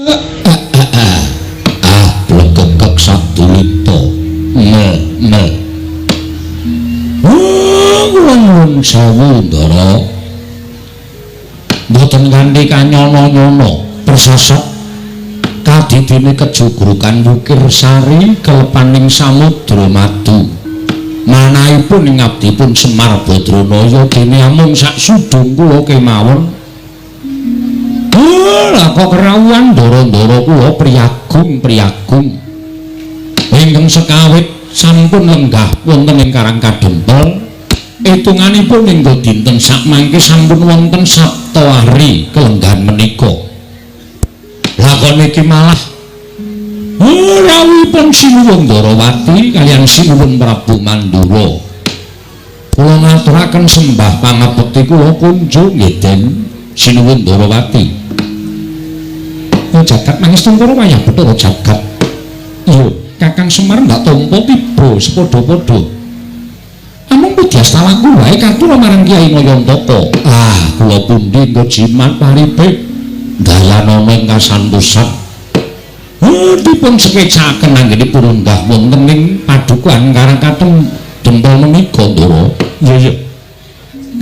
Ah, blegegeg sadulita. Mel mel. Kula nuwun sewu, Ndara. Mboten kanthi kanyono-nyono persasat kadidine kejugrukan Wukir Sari kelepaning samudra madu. Manahipun ing abdipun Semar Badranaya dene amung sak sudung kula kemawon. Lah kok kerawuhan ndara-ndara kula priyagung-priyagung. Ingkang sekawit sampun lenggah wonten ing Karang Kadempel. Itunganipun hingga dinten sakmangke sampun wonten Sapta Hari kelenggahan menika. Lah kok niki malah rawuhipun Sinuwun Ndarawati kaliyan Sinuwun Prabu Mandura. Kula ngaturaken sembah pangabekti kula kunjung nggih Den Sinuwun Ndarawati. Jagat mangestu karo wayah Bathara jagat. Iya, Kakang Semar ndak tampa tiba sepadha-padha. Amung pudyastawaku wae katur marang Kyai Nayantaka. Ah, kula pundi nggo jimat paripe dayanana ing kasantosan. Dipun sekecaken anggenipun lenggah wonten ing padukuhan Karang Katem Dempel menika, Ndara. Iya, iya.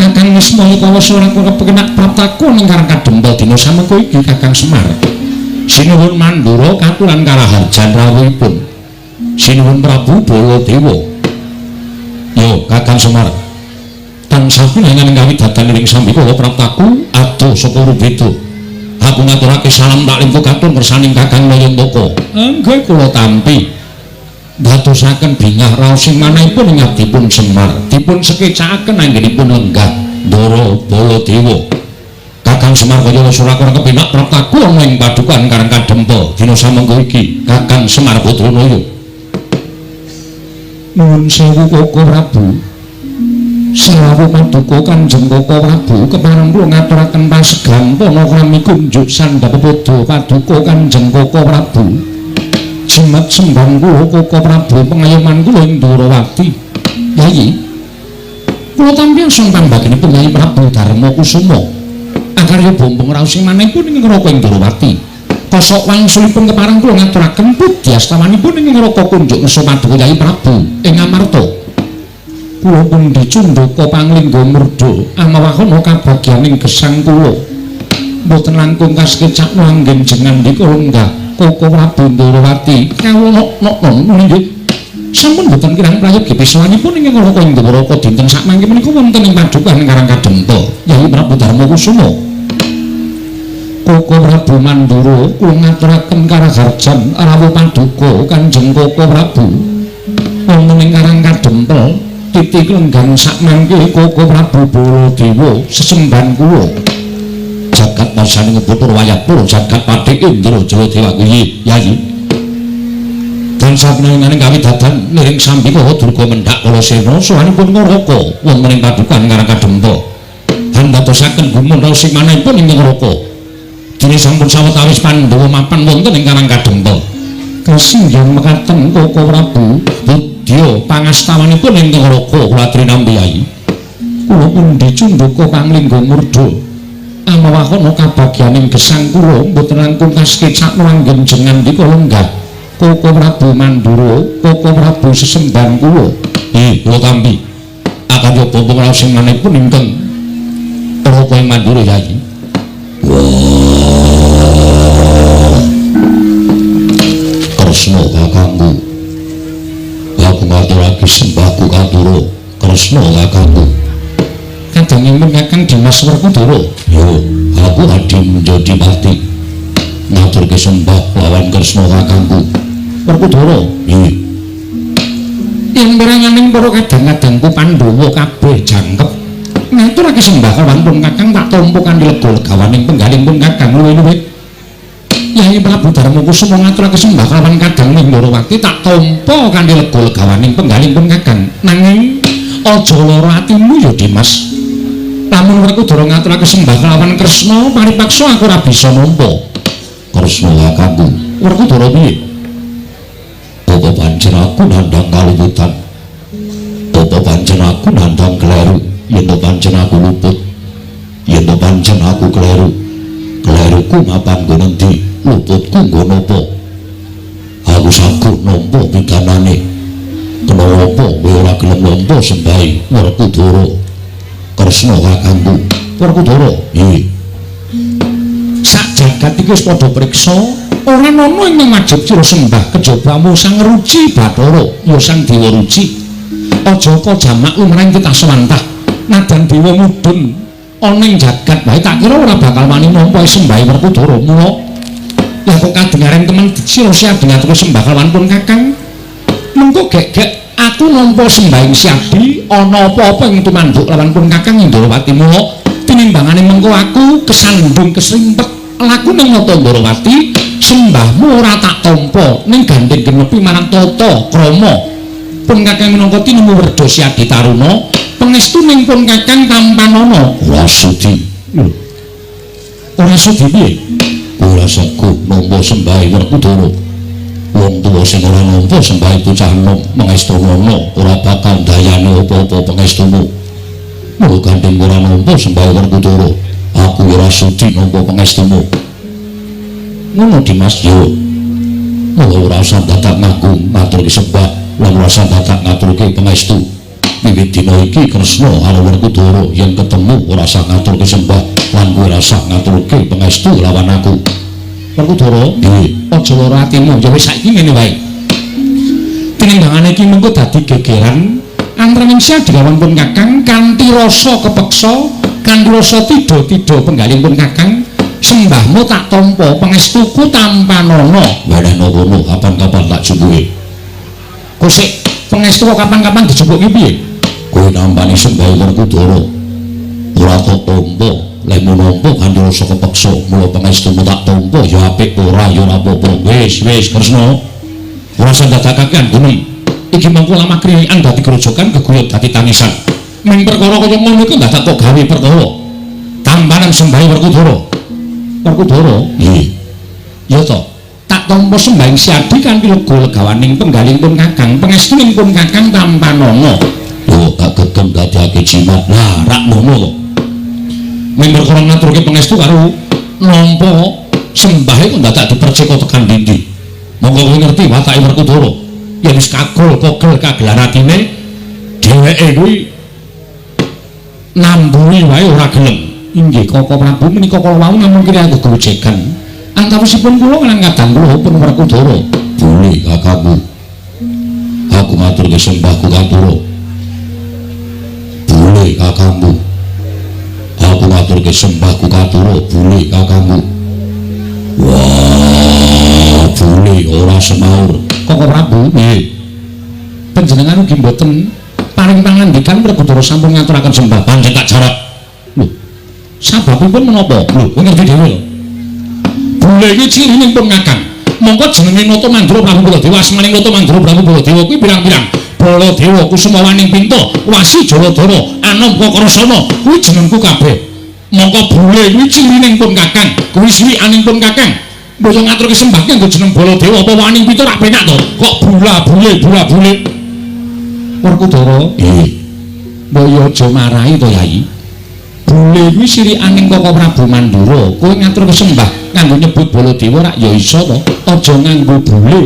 Kakang Nismaya kawasa ora kepenak praptaku ning Karang Kadempel dina samengko iki Kakang Semar. Sinuwun Mandura katuran karaharjan rawuhipun Sinuwun Prabu Baladewa. Yo Kakang Semar, tansah pinangan ing kawidadan ing sambikala praptaku adoh saka Rubeda. Aku ngaturake salam taklim katur ngersaning Kakang Nayantaka. Nggih kula tampi. Ndadosaken bingah raos sing manahipun ing abdipun Semar dipun sekecakaken anggenipun lenggah Ndara Baladewa. Kakang Semar kaya ora ora kepenak praptaku ana ing padukuhan Karang Kadempel dina samengko iki Kakang Semar Badranaya. Nuwun sewu Koko Prabu. Selawu paduka Kanjeng Koko Prabu kepareng kula ngaturaken pasegan panakrami kunjuk sandhapepada paduka Kanjeng Koko Prabu. Jimat sembang kula Koko Prabu pengayoman kula ing Ndorowati. Yayi, kula tampi asung pambagenipun Yayi Prabu Darma Kusuma. Akarya bombong raos sing manahipun ing neraka ing Ndorowati. Kosok wangsulipun kepareng kula ngaturaken pudyastawanipun ing neraka kunjuk ngersa paduka Yayi Prabu ing Amarta. Kula pundi cundaka panglingga murda amawahana kabagyaning gesang kula. Mboten langkung kasekecakno anggen jengandika lenggah Koko Prabu Ndorowati kawonok-nokno nggih. Sampun boten kirang prayogi pisawanipun ing neraka ing Ndorowati dinten sakmangke menika wonten ing padukuhan Karang Kadempel Yayi Prabu Darma Kusuma. Koko Prabu Mandura kula ngaturaken karaharjan rawuh paduka Kanjeng Koko Prabu wonten ing Karang Kadempel titik lenggang sakmangke Koko Prabu Baladewa sesembahan kula. Jagat masaning putra wayah pura jagat Patih Indra Jaladewa kuwi Yayi. Tansah pinanganing kawidadan niring sambikala durga mendhak Kalasena sowanipun neraka wonten ing padukuhan Karang Kadempel. Handadosaken gumun raos sing manahipun ing neraka. Dene sampun sawetawis Pandhawa mapan wonten ing Karang Kadempel. Kasinggihan mekaten Koko Prabu budya pangastawanipun ing neraka kula aturi nampi Yayi. Kula pundi cundaka panglingga murda amawahana kabagyaning gesang kula mboten langkung kasekecakno anggen jengandika lenggah Koko Prabu Mandura Koko Prabu sesembahan kula. Kula tampi. Akarya bombong raos sing manahipun ingkang neraka ing Mandura Yayi. Wah, Kresna kakangku, aku ngaturake sembahku katura Kresna kakangku. Kadangipun Kakang Dimas Werkudara. Yo, aku adi menjadi pati ngaturke sembah lawan Kresna kakangku Werkudara. Nggih. Yen piranganing para kadang-kadangku Pandhawa kabeh jangkep ngaturake sembah lawan pun Kakang tak tampa kanthi lega legawaning penggalihipun Kakang luwih-luwih. Yayi Prabu Darma Kusuma ngaturake sembah kelawan Kadang Ndorowati tak tampa kanthi lega legawaning penggalihipun Kakang. Nanging aja lara atimu ya Dimas. Lamun Werkudara ngaturake sembah kelawan Kresna paripaksa aku ora bisa nampa. Kresna kakangku. Werkudara piye? Apa pancen aku nandhang kaluputan? Apa pancen aku nandhang kleru? Yen pancen aku luput, yen pancen aku kleru, kleruku mapan nggon endi? Luputku nggo napa? Aku saguh nampa pidanane. Kena apa kowe ora gelem nampa sembahe Werkudara? Kresna kakangku. Werkudara, nggih. Sak jagat iki wis padha priksa, ora ana ing wajib sira sembah kejaba amung Sang Ruci Bathara, ya Sang Dewa Ruci. Aja kok jamak lumrahing kitaswantah. Nadan dewa mudhun ana ing jagat wae tak kira ora bakal wani nampa sembahe Werkudara. Mula lah kok kadengaren temen sira siap ngatur sembah kalawan pun kakang. Mengko gek-gek aku nampa sembahing Siadi ana apa-apa ing tumanduk lawan pun kakang Ndrawati. Mula tinimbangane mengko aku kesandung kesrimpet laku ning nata Ndrawati, sembahmu ora tak tampa ning gandeng genepi marang tata krama. Pun kakang minangka tinemu werda Siadi Taruna, pangestuning pun kakang tampanana. Ora sudi. Lho. Ora sudi piye? Ora saguh nampa sembahe Werkudara. Wong tuwa sing ora nampa sembahe bocah enom mangestanana ora bakal ndayani apa-apa pangestumu. Mula gandeng ora nampa sembahe Werkudara, aku ora sudi nampa pangestumu. Ngono Dimas yo. Mula ora usah dadak nganggo ngaturke sembah lan ora usah dadak ngaturke pangestu. Wiwit dina iki Kresna karo Werkudara yen ketemu ora usah ngaturke sembah lan kowe ora usah ngaturke pangestu lawan aku. Werkudara, nggih, aja lara atimu. Ya wis saiki ngene wae. Tinimbangane iki mengko dadi gegeran antaraning Siadi lawan pun kakang kanthi rasa kepeksa, kanthi rasa tida-tida penggalih pun kakang, sembahmu tak tampa, pangestuku tampanana. Wenehno kono kapan-kapan tak jumpuke. Kok sik pangestu kok kapan-kapan dijumpuke piye? Kowe nampani sembah Werkudara ora tak tampa, lehmu nampa kanthi rasa kepeksa, mula pangestumu tak tampa ya apik ora ya ora apa-apa. Wis wis Kresna, ora usah dadakake anggone. Iki mengko lamah kriwikan dadi grojogan, geguyut dadi tangisan. Ming perkara kaya ngono iku dadak kok gawe perkara. Tampanan sembahe Werkudara. Werkudara, nggih. Ya to, tak tampa sembahing Siadi kanthi lega legawaning penggalih pun kakang, pangestuning pun kakang tampanana. Yo gak gegem dadekake jimat. Lah, rak ngono to. Ming perkara ngaturke pangestu karo nampa sembahe kok dadak dipercika tekan ndi-ndi. Monggo kowe ngerti watake Werkudara. Yen wis kagol kogel kagelar atine dheweke kuwi nambuhi wae ora gelem. Inggih Koko Prabu, menika kala wau namung kira gegojegan. Antawisipun kula lan kadang kula pun Werkudara. Boleh kakangku. Aku ngaturke sembahku katura. Boleh kakangku. Aku ngaturke sembahku katura. Boleh kakangku. Wah, boleh ora semaur. Koko Prabu, nggih. Panjenengan ugi mboten paring pangandikan Werkudara sampun ngaturaken sembah pancen tak jarak. Lho, sababipun menapa? Lho, kowe ngerti dhewe lho. Bule iki cirine pun kakang. Mongko jenenge Nata Mandura Prabu Baladewa, asmaning Nata Mandura Prabu Baladewa kuwi pirang-pirang. Baladewa Kusumawaning Pinta, Wasi Jaladara, Anom Kakrasana, kuwi jenengku kabeh. Mongko bule kuwi cirine pun kakang, kuwi siwikaning pun kakang. Mbok yo ngaturke sembah nganggo jeneng Baladewa apa Waning Pinta rak penak to? Kok bula bule bula bule. Werkudara, nggih. Mbok yo aja marahi to, Yai. Bule kuwi sirikaning Koko Prabu Mandura. Kowe ngaturke sembah nganggo nyebut Baladewa rak ya iso to? Aja nganggo bule.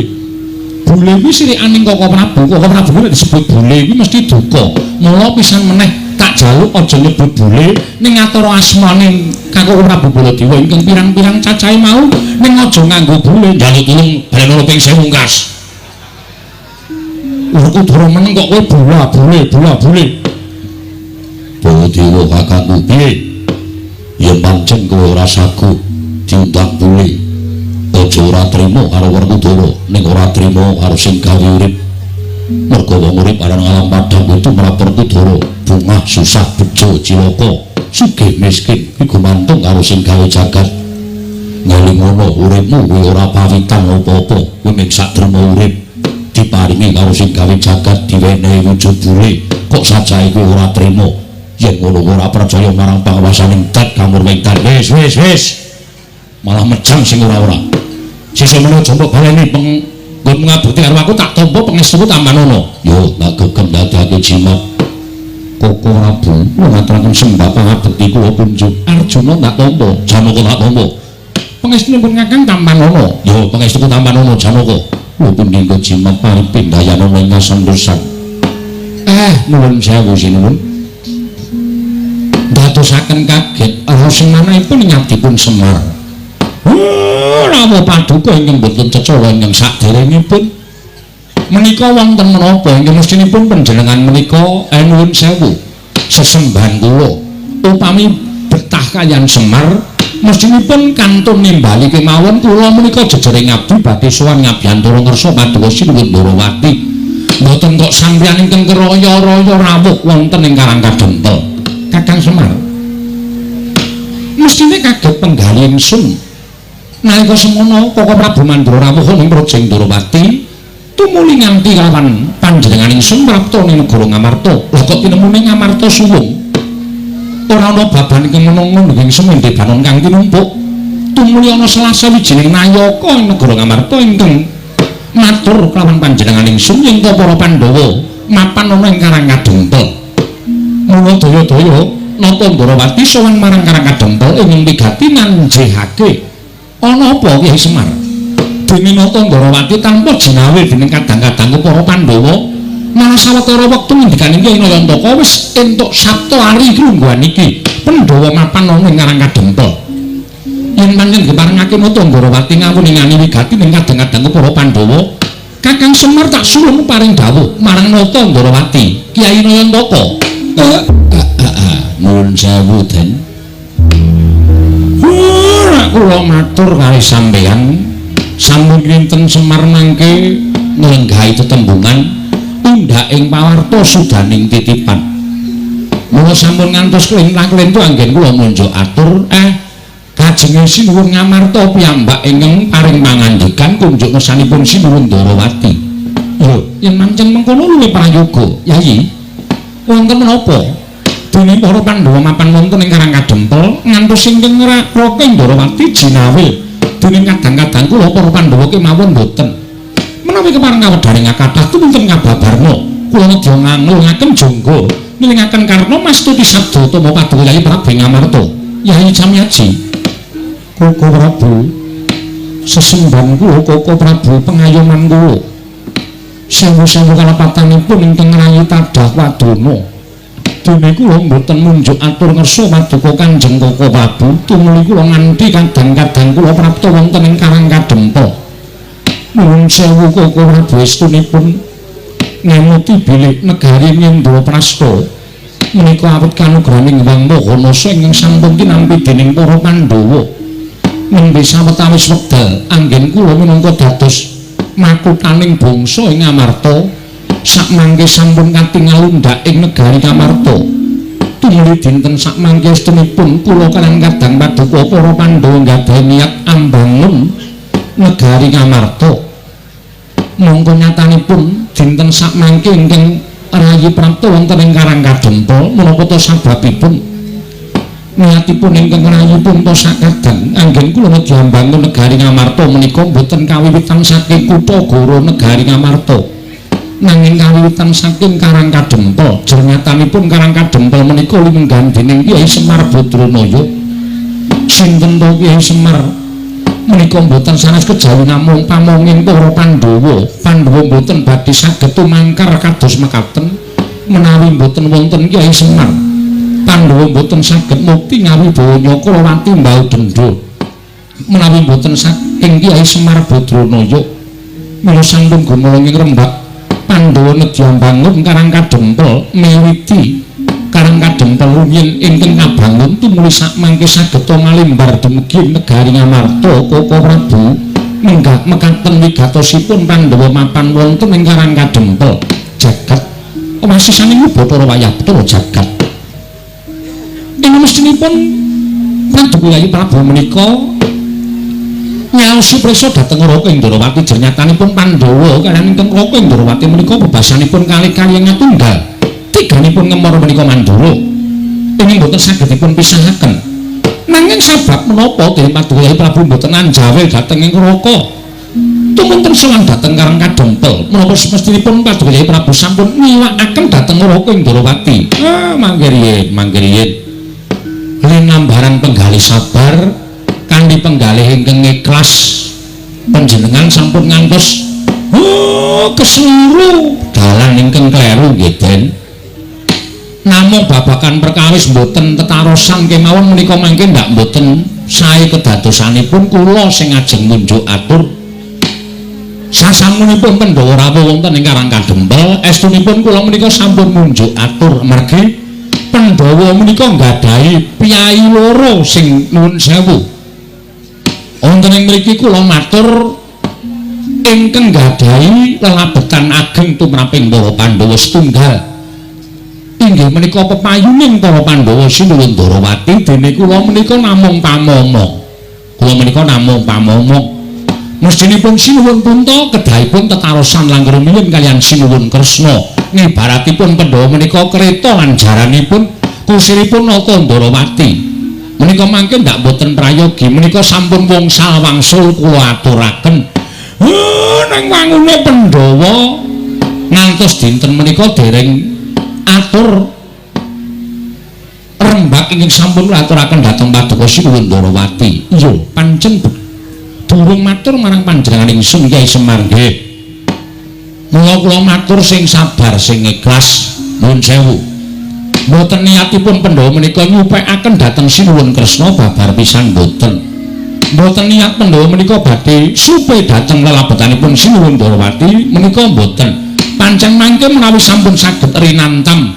Bule kuwi sirikaning Koko Prabu. Koko Prabu nek disebut bule kuwi mesti duka. Mula pisan meneh tak jaluk aja nyebut bule ning ngatara asmane Kakung Prabu Baladewa ingkang pirang-pirang cacahe mau, ning aja nganggo bule. Njaluk tulung balenono ping 1000 kas. Werkudara meneng kok kowe bula bule bula bule. Baladewa kakangku piye? Yen pancen kowe ora saguh diundang bule, aja ora trima karo Werkudara, ning ora trima karo sing gawe urip. Merga wong urip aran alam padhang itu marang Werkudara, bungah susah bejo cilaka, sugih miskin kuwi gumantung karo sing gawe jagat. Ngelingono uripmu kuwi ora pawitan apa-apa, kuwi mung sak trema urip diparingi karo sing gawe jagat diwenehi wujud bule, kok sajae kuwi ora trima. Yen ngono ora percaya marang panguwasaning dat kamurwengkan. Wis wis wis. Malah mejang sing ora-ora. Sesuk menawa aja mbok baleni penggon ngabekti karo aku tak tampa pangestuku tampanana. Yo tak gegem dadekake jimat. Koko Prabu ngaturaken sembah pangabekti kula kunjuk. Arjuna tak tampa, Janaka tak tampa. Pangestunipun Kakang tampanono. Ya pangestuku tampanono Janaka. Lho pundi jimat paripindayanana ing kasantosan. Nuwun sewu sinuwun. Dadosaken kaget rasenanipun nyadipun Semar. Rawuh paduka ingkang boten cecala ingkang saderengipun. Menika wonten menapa ingkang mestinipun panjenengan menika nuwun sewu sesembahan kula. Upami betah kaliyan Semar mestinipun kantun nimbali kemawon kula menika jejering abdi badhe sowan ngabiyantara ngersa paduka Sinuwun Ndorowati. Mboten kok sampeyan ingkang keraya-raya rawuh wonten ing Karang Kadempel. Kakang Semar mestine kaget penggalih ingsun nalika semono Koko Prabu Mandura rawuh ing Praja Ndorowati tumuli nganti kalawan panjenengan ingsun prapta ning negara Ngamarta. Lha kok tinemune Ngamarta suwung ora ana baban ingkang menengo ing semende banon kang tinumpuk. Tumuli ana salah sawijining nayaka ing negara Ngamarta ingkang matur kelawan panjenengan ingsun yen ta para Pandhawa mapan ana ing Karang Kadempel. Mula daya-daya Nata Ndorowati sowan marang Karang Kadempel ing wigati nanjehake. Ana apa Kyai Semar? Dene Nata Ndorowati tanpa jinawe dening kadang-kadang para Pandhawa malah sawetara wektu ngendikane Kyai Nayantaka wis entuk sabta ari klungguhan iki Pandhawa mapan ana ing Karang Kadempel. Yen pancen diparengake Nata Ndorowati ngawuningani wigati ning kadang-kadang para Pandhawa, Kakang Semar tak sulung paring dawuh marang Nata Ndorowati, Kyai Nayantaka. Nuwun sewu Den. Ora kula matur kali sampeyan sampun kinten Semar mangke nglenggahi tetembungan undhak ing pawarta sudaning titipan. Mula sampun ngantos klentang-klentu anggen kula munjuk atur kajenge Sinuwun Ngamarta piyambak ingkang paring pangandikan kunjuk ngersanipun Sinuwun Ndorowati. Lho, yen mancen mengkono luwih prayoga, Yayi. Wonten menapa? Dene para Pandhawa mapan wonten ing Karang Kadempel ngantos ingkang Raka Ndorowati jinawe dening kadang-kadang kula para Pandhawa kemawon boten. Menawi kepareng kawedharing kathah tuminten ngababarna kula nedya nganglungaken jangga nilingaken karna mastuti sabda utama paduka Yayi Prabu Ngamarta. Yayi Camyaji, Koko Prabu, sesembahan kula Koko Prabu pengayoman kula. Sewu-sewu kalepatanipun ingkang ngrayi tadah wadana. Dene kula mboten munjuk atur ngersa paduka Kanjeng Koko Prabu tumuli kula nganti kadang-kadang kula prapta wonten ing Karang Kadempel. Nuwun sewu Koko Prabu estunipun ngemuti bilih negari Indraprasta menika awit kanugrahaning Hyang Maha Nasa ingkang sampun tinampi dening para Pandhawa. Nembe sawetawis wekdal anggen kula minangka dados makuthaning bangsa ing Ngamarta sakmangke sampun katingal undhak ing negari Ngamarta. Tumuli dinten sakmangke estunipun kula kaliyan kadang paduka para Pandhawa nggadahi niat ambangun negari Ngamarta. Mongko nyatanipun dinten sakmangke ingkang rayi prapta wonten ing Karang Kadempel menapa ta sababipun niatipun ingkang rayi punta sakadang anggen kula nedya mbangun negari Ngamarta menika boten kawiwitan saking kutha Goro negari Ngamarta nanging kawiwitan saking Karang Kadempel. Jernyatanipun Karang Kadempel menika linenggahan dening Kyai Semar Badranaya. Sinten to Kyai Semar menika mboten sanes kejawi namung pamonging para Pandhawa. Pandhawa mboten badhe saged tumangkar kados mekaten menawi mboten wonten Kyai Semar. Pandhawa mboten saged mukti ngawibawa Nyakrawati mbau dendha menawi mboten saking Kyai Semar Badranaya. Mila sampun gumulung ing rembak Pandhawa nedya mbangun Karang Kadempel miwiti Karang Kadempel rumiyin ingkang kabangun tumuli sakmangke saged malimbar dumugi negari Ngamarta. Koko Prabu menggah mekaten wigatosipun Pandhawa mapan wonten ing Karang Kadempel jagat wasisaning Bathara wayah Bathara jagat. Ing mestinipun Paduka Yayi Prabu menika nyaosi prisa dhateng Raka Ndorowati. Jernyatanipun Pandhawa kaliyan ingkang Raka Ndorowati menika bebasanipun kalih kaliyan tunggal. Tiganipun ngemor menika Mandura ingkang boten saged dipun pisahaken. Nanging sabab menapa dening Paduka Yayi Prabu boten anjawil dhateng ing Raka tumunten sowan dhateng Karang Kadempel menapa semestinipun Paduka Yayi Prabu sampun ngiwakaken dhateng Raka Ndorowati. Mangke riyin, mangke riyin. Linambaran penggalih sabar Kanthi penggalih ingkang ikhlas panjenengan sampun ngantos keseliru dalan ingkang kleru nggih Den. Namung babagan perkawis mboten tetarosan kemawon menika mangke ndak mboten sae kedadosanipun kula sing ajeng munjuk atur. Sasampunipun Pandhawa rawuh wonten ing Karang Kadempel, estunipun kula menika sampun munjuk atur mergi Pandhawa menika nggadahi piyayi loro sing nuwun sewu. Wonten ing mriki kula matur ingkang nggadahi lelabetan ageng tumraping para Pandhawa setunggal. Inggih menika pepayuning para Pandhawa Sinuwun Ndarawati, dene kula menika namung pamomong. Kula menika namung pamomong. Mestinipun Sinuwun Punta kedahipun tetarosan langkung rumiyin kaliyan Sinuwun Kresna. Ngibaratipun Pandhawa menika kereta lan jaranipun kusiripun Nata Ndarawati. Menika mangke ndak boten prayogi, menika sampun wongsal wangsul kula aturaken. Nang wangune Pandhawa ngantos dinten menika dereng atur rembak ingkang sampun kula aturaken dhateng Paduka Sinuwun Ndarawati. Iya, pancen durung matur marang panjenengan ingsun Kyai Semar nggih. Mula kula matur sing sabar sing ikhlas nuwun sewu. Mboten niatipun Pandhawa menika nyupekaken dhateng Sinuwun Kresna babar pisan mboten. Mboten niat Pandhawa menika badhe supe dhateng lelabetanipun Sinuwun Ndarawati menika mboten. Pancen mangke menawi sampun saged rinantam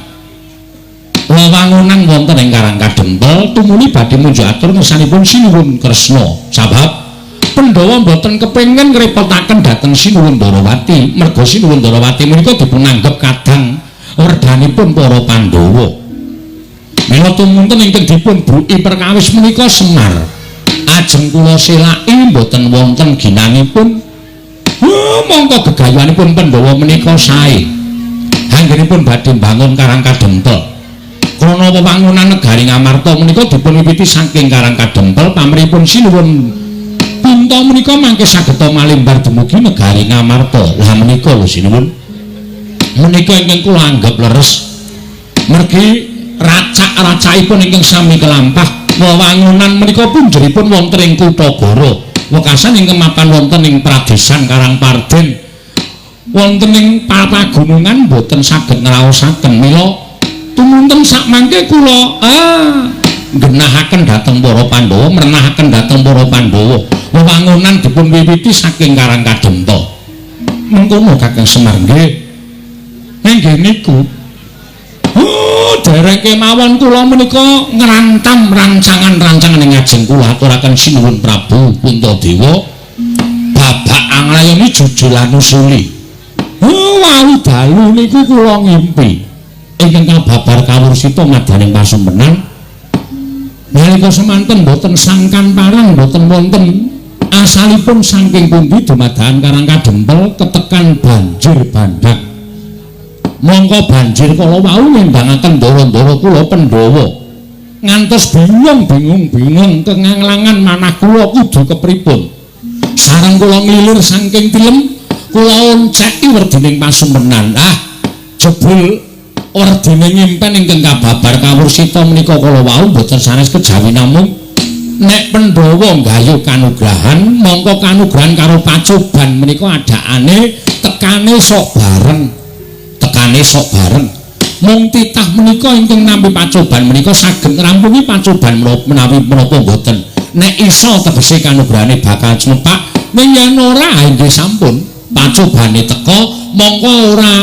wewangunan wonten ing Karang Kadempel tumuli badhe munjuk atur ngersanipun Sinuwun Kresna. Sabab Pandhawa mboten kepengin ngrepotaken dhateng Sinuwun Ndarawati, merga Sinuwun Ndarawati menika dipunanggep kadang werdanipun para Pandhawa. Mila tumunten ingkang dipun bruki perkawis menika Semar. Ajeng kula selaki mboten wonten ginanipun. Mongko gegayuhanipun Pandhawa menika sae. Anggenipun badhe mbangun Karang Kadempel. Krana wewangunan negari Ngamarta menika dipunwiwiti saking Karang Kadempel pamrihipun Sinuwun Punta menika mangke sageta malimbar dumugi negari Ngamarta. Lah menika lho Sinuwun. Menika ingkang kula anggep leres. Mergi racak-racakipun ingkang sami kelampah wewangunan menika punjeripun wonten ing Kutagara. Wekasan ingkang mapan wonten ing Pradesan Karangparden. Wonten ing pagunungan boten saged ngraosaken. Mila tumunten sakmangke kula nggenahaken dhateng para Pandhawa, merenahaken dhateng para Pandhawa. Wewangunan dipun wiwiti saking Karang Kadempel. Mengkono Kakang Semar nggih. Nggih niku. Dereng kemawon kula menika ngrantam rancangan-rancangan ing ajeng kula aturaken Sinuwun Prabu Puntadewa. Babak anglayami jujul anusuli. Wau dalu niku kula ngimpi ingkang kababar kawursita madaning pasumpenan. Nalika semanten boten sangkan parang boten wonten asalipun saking pundi dumadakan Karang Kadempel ketekan banjir bandhang. Mongko banjir kala wau ngendangaken ndara-ndara kula Pandhawa ngantos bingung bingung kenganglangan manah kula kudu kepripun. Sareng kula nglilir saking tilem kula onceki werdining pasumpenan. Jebul werdine ngimpen ingkang kababar kawursita menika kala wau boten sanes kejawi namung nek Pandhawa nggayuh kanugrahan mongko kanugrahan karo pacoban menika adakane tekane sok bareng. Tekane sok bareng. Mung titah menika ingkang nampi pacoban menika saged ngrampungi pacoban menawi menapa mboten. Nek iso tegese kanugrahane bakal cmepak, ning yen ora inggih sampun pacobane teka mongko ora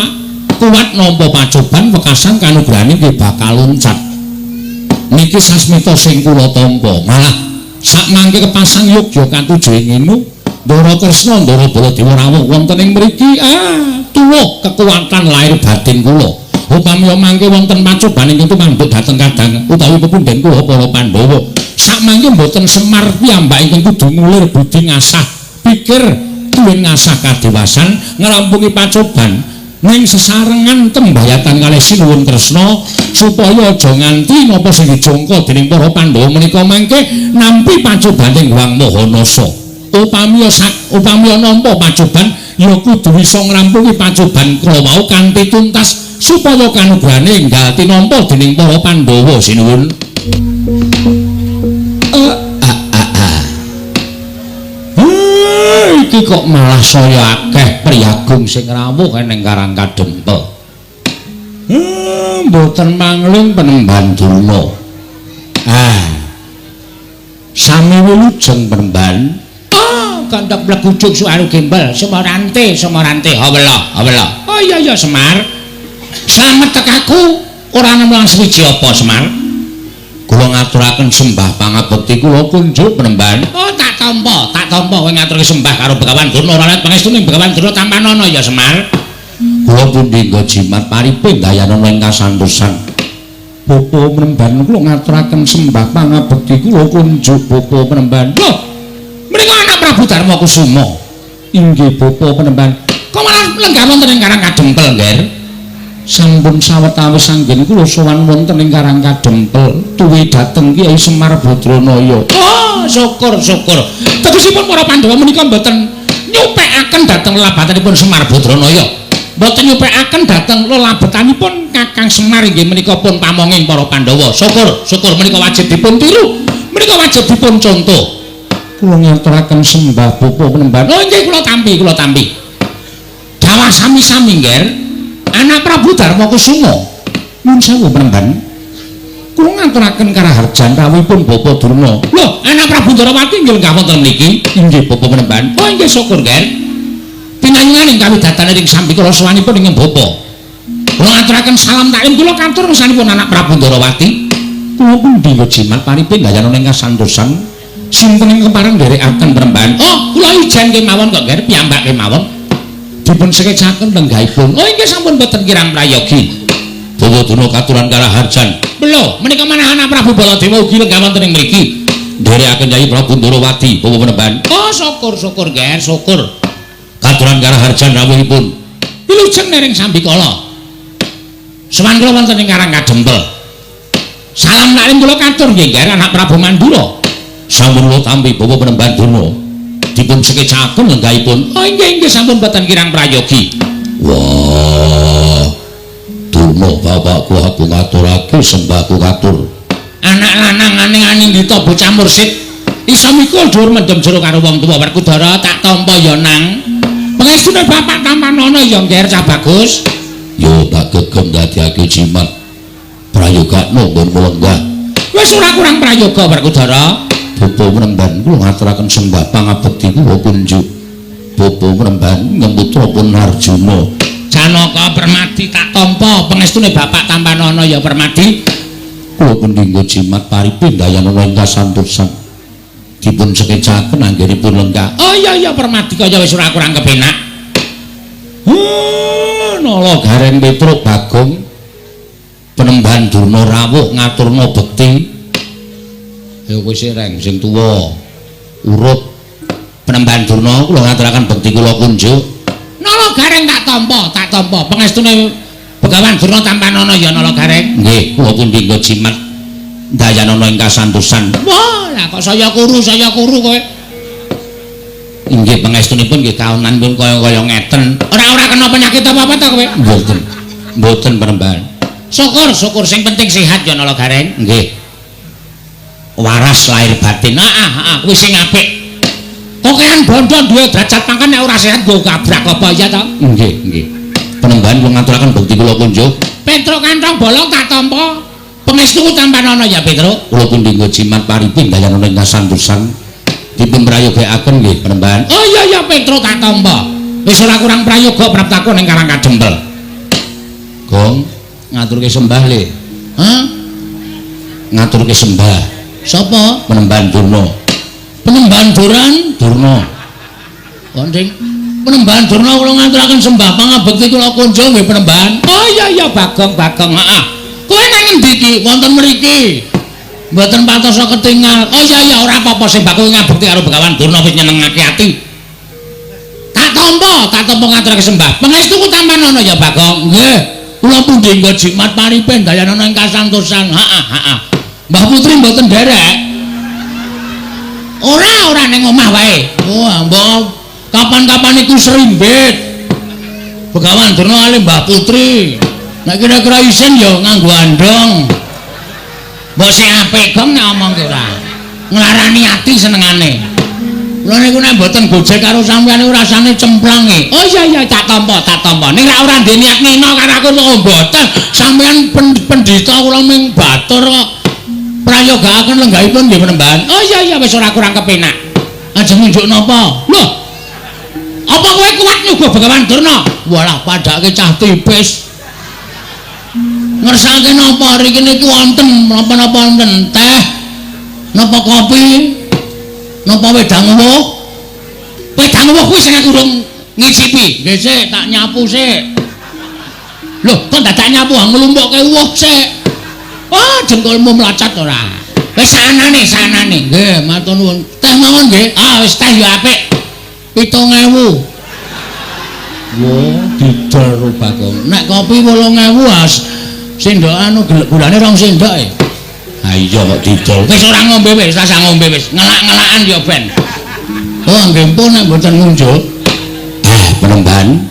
kuat nampa pacoban wekasan kanugrahane nggih bakal loncat. Niki sasmita sing kula tampa. Malah sakmangke kepasang yogya katuju ing nginu Ndara Kresna Ndara Baladewa rawuh wonten ing mriki tuwuh kekuatan lahir batin kula. Upami mangke wonten pacoban ingkang tumanduk dhateng kadang utawi pepundhen kula para Pandhawa. Sakmangke mboten Semar piyambak ingkang kudu ngulir budi ngasah pikir tuwin ngasah kadewasan ngrampungi pacoban ning sesarengan tembayatan kalih Sinuwun Kresna supaya aja nganti napa sing dijangka dening para Pandhawa menika mangke nampi pacobaning Hyang Mahanasa. Upami nampa pacoban ya kudu bisa ngrampungi pacoban kala wau kanthi tuntas supaya kanugrahane enggal tinampa dening para Pandhawa. Sinuwun. Iki kok malah saya akeh priyagung sing rawuh ning Karang Kadempel. Mboten mangling Penemban Durna. Ah. Sami wilujeng Penemban. Oh, kandhak blegujuk suaru gembel, Semarante, Semarante, hawela, hawela. Oh iya iya Semar. Slamet tekaku ora nemu suwiji apa Semar. Kula ngaturaken sembah pangabekti kula kunjuk Penemban. Oh, tak tampa, tak tampa kowe ngaturke sembah karo Begawan Durna ora let pangestune Begawan Durna tampanana ya Semar. Kula pundi nggo jimat paripin dayanana ing kasantosan. Bapa Penemban kula ngaturaken sembah pangabekti kula kunjuk Bapa Penemban. Lho, menika anak Prabu Darma Kusuma. Inggih Bapa Penemban. Kok malah lenggah wonten ing Karang Kadempel, Ngger? Sampun sawetawis anggen kula sowan wonten ing Karang Kadempel tuwi dhateng Kyai Semar Badranaya. Oh, syukur syukur. Tegesipun para Pandhawa menika mboten nyupekaken dhateng lelabatanipun Semar Badranaya. Mboten nyupekaken dhateng lelabetanipun Kakang Semar inggih menika pun pamonging para Pandhawa. Syukur, syukur menika wajib dipun tiru. Menika wajib dipun contoh. Kula ngaturaken sembah Bapa Penemban. Oh inggih kula tampi, kula tampi. Dawah sami-sami, Ngger. Anak Prabu Darma Kusuma. Nyuwun sewu Penemban. Kula ngaturaken karaharjan rawuhipun Bapa Durna. Lho, anak Prabu Ndorowati inggih lenggah wonten mriki. Inggih Bapa Penemban. Oh inggih syukur, Ngger. Pinanyungan ing kawidatane ing sambikala sowanipun ing Bapa. Kula ngaturaken salam taklim kula katur ngersanipun anak Prabu Ndorowati. Kula pundi nggo jimat paripin dayanana ing kasantosan. Sinten ing kepareng nderekaken Penemban? Oh, kula ijen kemawon kok, Ngger, piyambak kemawon. Dipun sekecaken lenggahipun. Oh inggih sampun boten kirang prayogi. Bawa Durna katuran karaharjan. Lho, menika manah anak Prabu Baladewa ugi lenggah wonten ing mriki. Nderekaken Kyai Prabu Ndorowati, Bawa Penemban. Oh, syukur syukur, Ngger, syukur. Katuran karaharjan rawuhipun. Wilujeng nering sambikala. Sowan kula wonten ing Karang Kadempel. Salam taklim kula katur nggih, Ngger, anak Prabu Mandura. Sampun kula tampi Bawa Penemban Durna. Dipun sekecaken lenggahipun. Oh inggih inggih sampun boten kirang prayogi. Wah. Durna bapakku aku ngaturake sembahku katur. Anak lanang aneh-aneh dita bocah mursid iso mikul dhuwur mendem jero karo wong tuwa. Werkudara tak tampa ya nang. Pangestune bapak tampanana ya Ngger cah bagus. Yo tak gegem dadiake jimat. Prayogakno nggon lenggah. Wis ora kurang prayoga Werkudara. Bapa Penemban kula ngaturaken sembah pangabekti kula kunjuk. Bapa Penemban ngemputra pun Arjuna. Janaka Permadi tak tampa pangestune bapak tampanana ya Permadi. Kula pundi nggo jimat paripin dayanana ing kasantosan. Dipun sekecaken anggenipun lenggah. Oh iya iya Permadi kaya wis ora kurang kepenak. Nala Gareng Petruk Bagong Penemban Durna rawuh ngaturna bekti. Ya kowe sing reng sing tuwa urut Penemban Durna kula ngaturaken bekti kula kunjuk. Nala Gareng tak tampa, tak tampa pangestune Begawan Durna tampanana ya Nala Gareng. Nggih, kula pundi nggo jimat dayanana ing kasantosan. Wah, lah kok saya kuru kowe. Inggih pangestunipun nggih kaonanipun kaya-kaya ngeten. Ora-ora kena penyakit apa-apa ta kowe? Mboten. Mboten Penemban. Syukur, syukur sing penting sehat ya Nala Gareng. Nggih. Waras lahir batin. Heeh, heeh, kuwi sing apik. Kokean bondo duwe derajat pangkat nek ora sehat nggo kabrak apa ya ta? Nggih, nggih. Penemban kula ngaturaken bekti kula kunjuk. Petruk kantong bolong tak tampa. Pangestuku tampanana ya Petruk. Kula pundi nggo jimat paripin dayanana ing kasantosan. Dipun prayogakaken nggih Penemban. Oh iya iya Petruk tak tampa. Wis ora kurang prayoga praptaku ning Karang Kadempel. Gong ngaturke sembah le. Hah? Ngaturke sembah. Sapa? Penemban Durna. Penemban Duran Durna. Konding Penemban Durna kula ngaturaken sembah pangabekti kula kunjung nggih Penemban. Oh iya iya Bagong Bagong heeh. Kowe nang endi iki? Wonten mriki. Mboten patosa ketingal. Oh iya iya ora apa-apa sing bakul ngabekti karo Begawan Durna wis nyenengake ati. Tak tampa, tak tampa ngaturake sembah. Pangestuku tampanana ya Bagong. Nggih. Kula pundi nggo jimat paripen dayanana ing kasantosan. Heeh heeh. Mbah Putri mboten nderek. Ora, ora ning omah wae. Wah, mbok kapan-kapan iku serimbit. Begawan Durna ale Mbah Putri. Nek kira-kira isin ya nganggo andong. Mbok sing apik gong nek omong ki ora. Nglarani ati senengane. Kula niku nek mboten gojek karo sampeyan niku rasane cemplang e. Oh iya iya tak tampa, tak tampa. Ning rak ora ndek niat ngino karo aku kok mboten. Sampeyan pendhita kula ming batur kok. Prayogaaken lenggahipun nggih Panembahan. Oh iya iya wis ora kurang kepenak. Ajeng nunjuk napa? Lho. Apa kowe kuat nyuguh Begawan Durna? Walah padhake cah tipis. Ngersake napa riki niku wonten napa-napa wonten teh, napa kopi, napa wedang uwuh. Wedang uwuh kuwi sing aku urung ngicipi. Nggih sik tak nyapu sik. Lho, kok dadak nyapu nglumpukke uwuh sik. Oh, jengkolmu mlacat ora. Wis sanane, sanane. Nggih, matur nuwun. Teh mawon nggih. Ah, wis teh yo apik. 7.000. Wo, didol ro Bagong. Nek kopi 8.000 as sendok anu gulane 2 sendok e. Ha iya kok didol. Wis ora ngombe wis, rasah ngombe wis. Ngelak-ngelakan ya ben. Oh, nggih pun nek mboten ngunjuk. Ah, Panembahan.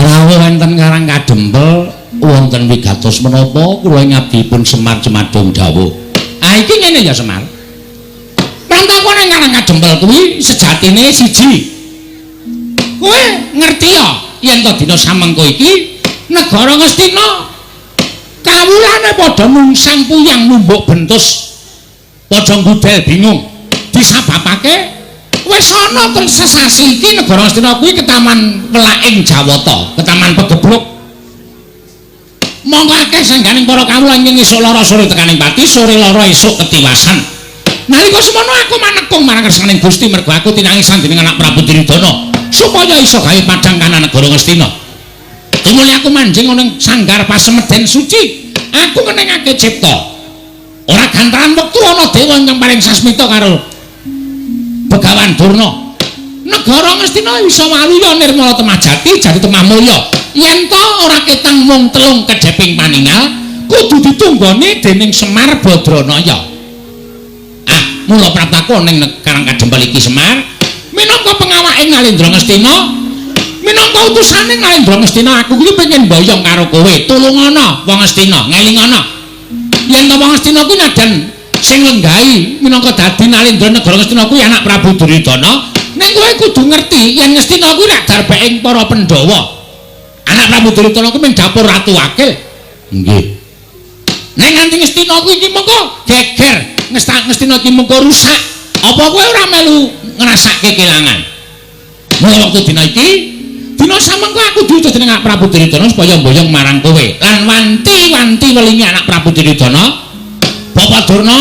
Rawuh wonten Karang Kadempel wonten wigatos menapa kula ngabdipun Semar Jemadung dawuh. Ah iki ngene ya Semar. Prantakane ning Karang Kadempel kuwi sejatine siji. Kowe ngerti ya yen to dina samengko iki negara Ngastina kawulane padha nungsang puyang numbuk bentus padha ngudel bingung disababake wis ana sesasi iki negara Ngastina kuwi ketaman welaking Jawata, ketaman pegebluk. Monggo akeh sangganing para kawula ing esuk lara sore tekaning pati, sore lara esuk ketiwasan. Nalika semono aku manekung marang kersaning Gusti mergo aku tinangisan dening anak Prabu Duryudana supaya iso gawe padhang kana negara Ngastina. Tumuli aku manjing ana ing sanggar pasemeden suci, aku ngenengake cipta. Ora gantaran wektu ana dewa ingkang paring sasmita karo Begawan Durna. Negara Ngastina bisa waluya nirmala temah jati jati temah mulya. Yen to ora ketang mung telung kedheping paningal, kudu ditunggoni dening Semar Badranaya. Ah, mula praptaku ning Karang Kadempel iki Semar minangka pengawaking Nalendra Ngastina, minangka utusane Nalendra Ngastina, aku kuwi pengen mboyong karo kowe. Tulungana wong Ngastina, ngelingana. Yen to wong Ngastina kuwi nadan sing lenggahi minangka dadi Nalendra negara Ngastina kuwi anak Prabu Duryudana, ning kowe kudu ngerti yen Ngastina kuwi rak darbeking para Pandhawa. Anak Prabu Duryudana kuwi mung dapur ratu wakil. Nggih. Ning nganti Ngastina kuwi iki mengko geger, Ngastina iki mengko rusak. Apa kowe ora melu ngrasake kelangan? Mula wektu dina iki, dina samengko aku diutus dening anak Prabu Duryudana supaya mboyong marang kowe. Lan wanti-wanti welingi anak Prabu Duryudana, Bapak Durna,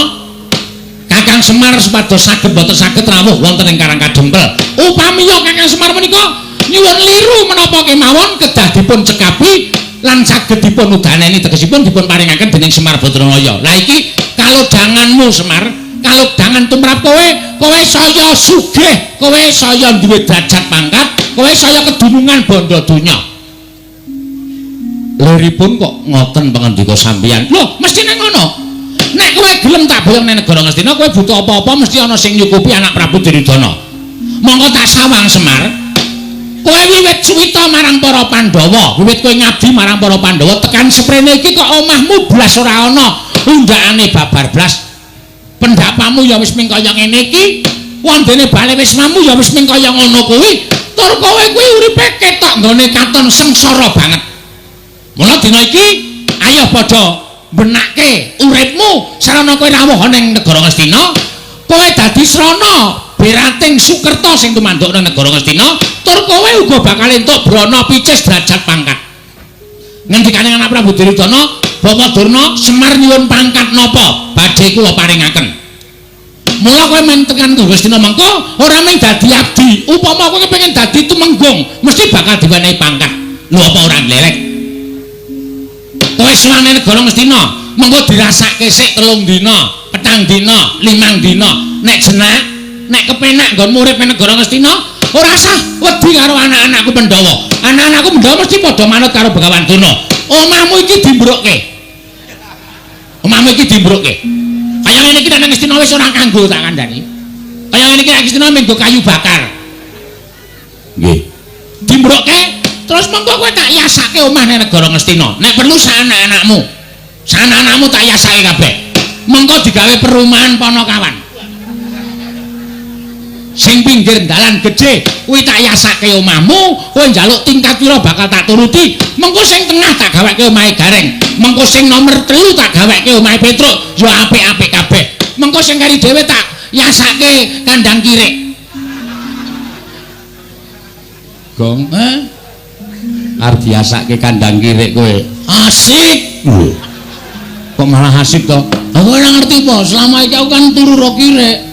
Kakang Semar supados saged boten saged rawuh wonten ing Karang Kadempel. Upamiya Kakang Semar menika nyuwun liru menapa kemawon kedah dipun cekapi lan saged dipun udaneni, tegesipun dipun paringaken dening Semar Badranaya. Lah iki kalodhanganmu Semar, kalodhangan tumrap kowe, kowe saya sugih, kowe saya duwe derajat pangkat, kowe saya kedunungan bondo donya. Liripun kok ngoten pangandika sampeyan? Lho, mestine ngono. Nek kowe gelem tak boyong ning negara Ngastina, kowe butuh apa-apa mesti ana sing nyukupi anak Prabu Duryudana. Monggo tak sawang Semar. Kowe wiwit suwita marang para Pandhawa, wiwit kowe ngabdi marang para Pandhawa tekan seprene iki kok omahmu blas ora ana undakane babar blas. Pendapamu ya wis ming kaya ngene iki, wondene bale wismamu ya wis ming kaya ngono kuwi. Tur kowe kuwi uripe ketok nggone katon sengsara banget. Mula dina iki ayo padha benake uripmu sarana kowe rawuh ning negara Ngastina, kowe dadi srana berating Sukerta sing tumanduk nang negara Ngastina, tur kowe uga bakal entuk brana picis derajat pangkat. Ngendikane anak Prabu Duryudana, Bapak Durna, Semar nyuwun pangkat napa badhe kula paringaken. Mula kowe men tekan Ngastina mengko ora mung dadi abdi, upama kowe kepengin dadi tumenggung mesti bakal diwenehi pangkat. Lho apa ora nglelek? Kowe suwane negara Ngastina, mengko dirasake sik 3 dina, 4 dina, 5 dina. Nek jenak, nek kepenak nggonmu urip ning negara Ngastina, ora sah wedi karo anak-anakku Pandhawa. Anak-anakku Pandhawa mesti padha manut karo Begawan Durna. Omahmu iki dimbrukke. Omahmu iki dimbrukke. Kaya ngene iki nek Ngastina wis ora kanggo tak kandhani. Kaya ngene iki nek Ngastina mung nggo kayu bakar. Nggih. Dimbrukke terus mengko kowe tak yasake omah ning negara Ngastina. Nek perlu sak anak-anakmu. Sak anak-anakmu tak yasake kabeh. Mengko digawe perumahan Panakawan. Sing pinggir dalan gedhe kuwi tak yasake omahmu, kowe njaluk tingkat pira bakal tak turuti. Mengko sing tengah tak gaweke omahe Gareng, mengko sing nomor 3 tak gaweke omahe Petruk, ya apik-apik kabeh. Mengko sing kari dhewe tak yasake kandang kirik. Gong, arep diasake kandang kirik kowe. Asik. Lho. Kok malah asik to? Aku ora ngerti po, selama iki aku kan turu ro kirik.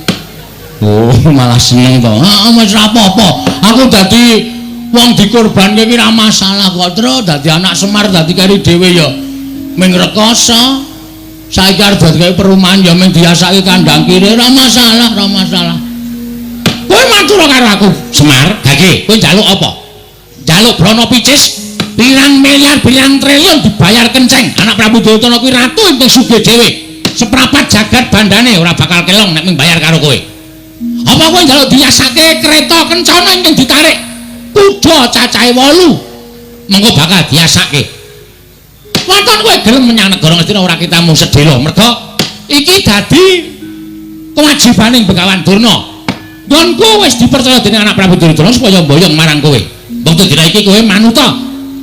Oh, malah seneng to. Heeh, wis ora apa-apa. Aku dadi wong dikorbanke iki ora masalah kok, Tru. Dadi anak Semar dadi kari dhewe ya ming rekoso. Saiki arep dadi kaya perumahan ya ming diasake kandang kirik, ora masalah, ora masalah. Kowe matur karo aku, Semar, gage, kowe njaluk apa? Njaluk brana picis pirang miliar, pirang triliun dibayar kenceng. Anak Prabu Duryudana kuwi ratu ingkang sugih dhewe. Seprapat jagat bandane ora bakal kelong nek ming bayar karo kowe. Apa kowe njaluk diasake kereta kencana ingkang ditarik kuda cacahe 8? Mengko bakal diasake. Waton kowe gelem menyang negara Ngastina ora kitamu sedhela, merga iki dadi kewajibaning Begawan Durna. Nggonku wis dipercaya dening anak Prabu Duryudana supaya mboyong marang kowe. Wektu dina iki kowe manuta.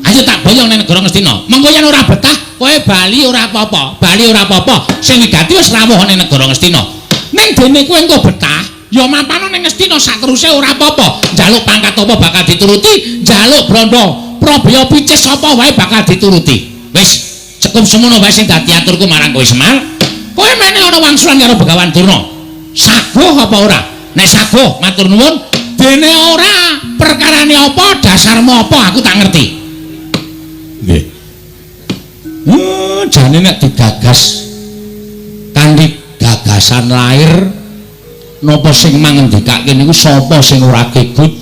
Ayo tak boyong nang negara Ngastina. Mengko yen ora betah, kowe bali ora apa-apa. Bali ora apa-apa. Sing wigati wis rawuh nang negara Ngastina. Ning dene kowe engko betah, ya mapano ning Ngastina sateruse ora apa-apa. Njaluk pangkat apa bakal dituruti, njaluk brandha probaya picis apa wae bakal dituruti. Wis, cukup semono wae sing dadi aturku marang kowe Semar. Kowe mene ana wangsulan karo Begawan Durna. Saguh apa ora? Nek saguh matur nuwun, dene ora perkarane apa, dasarmu apa aku tak ngerti. Nggih. Jane nek digagas kanthi gagasan lahir napa sing mangendikake niku sapa sing ora kegut,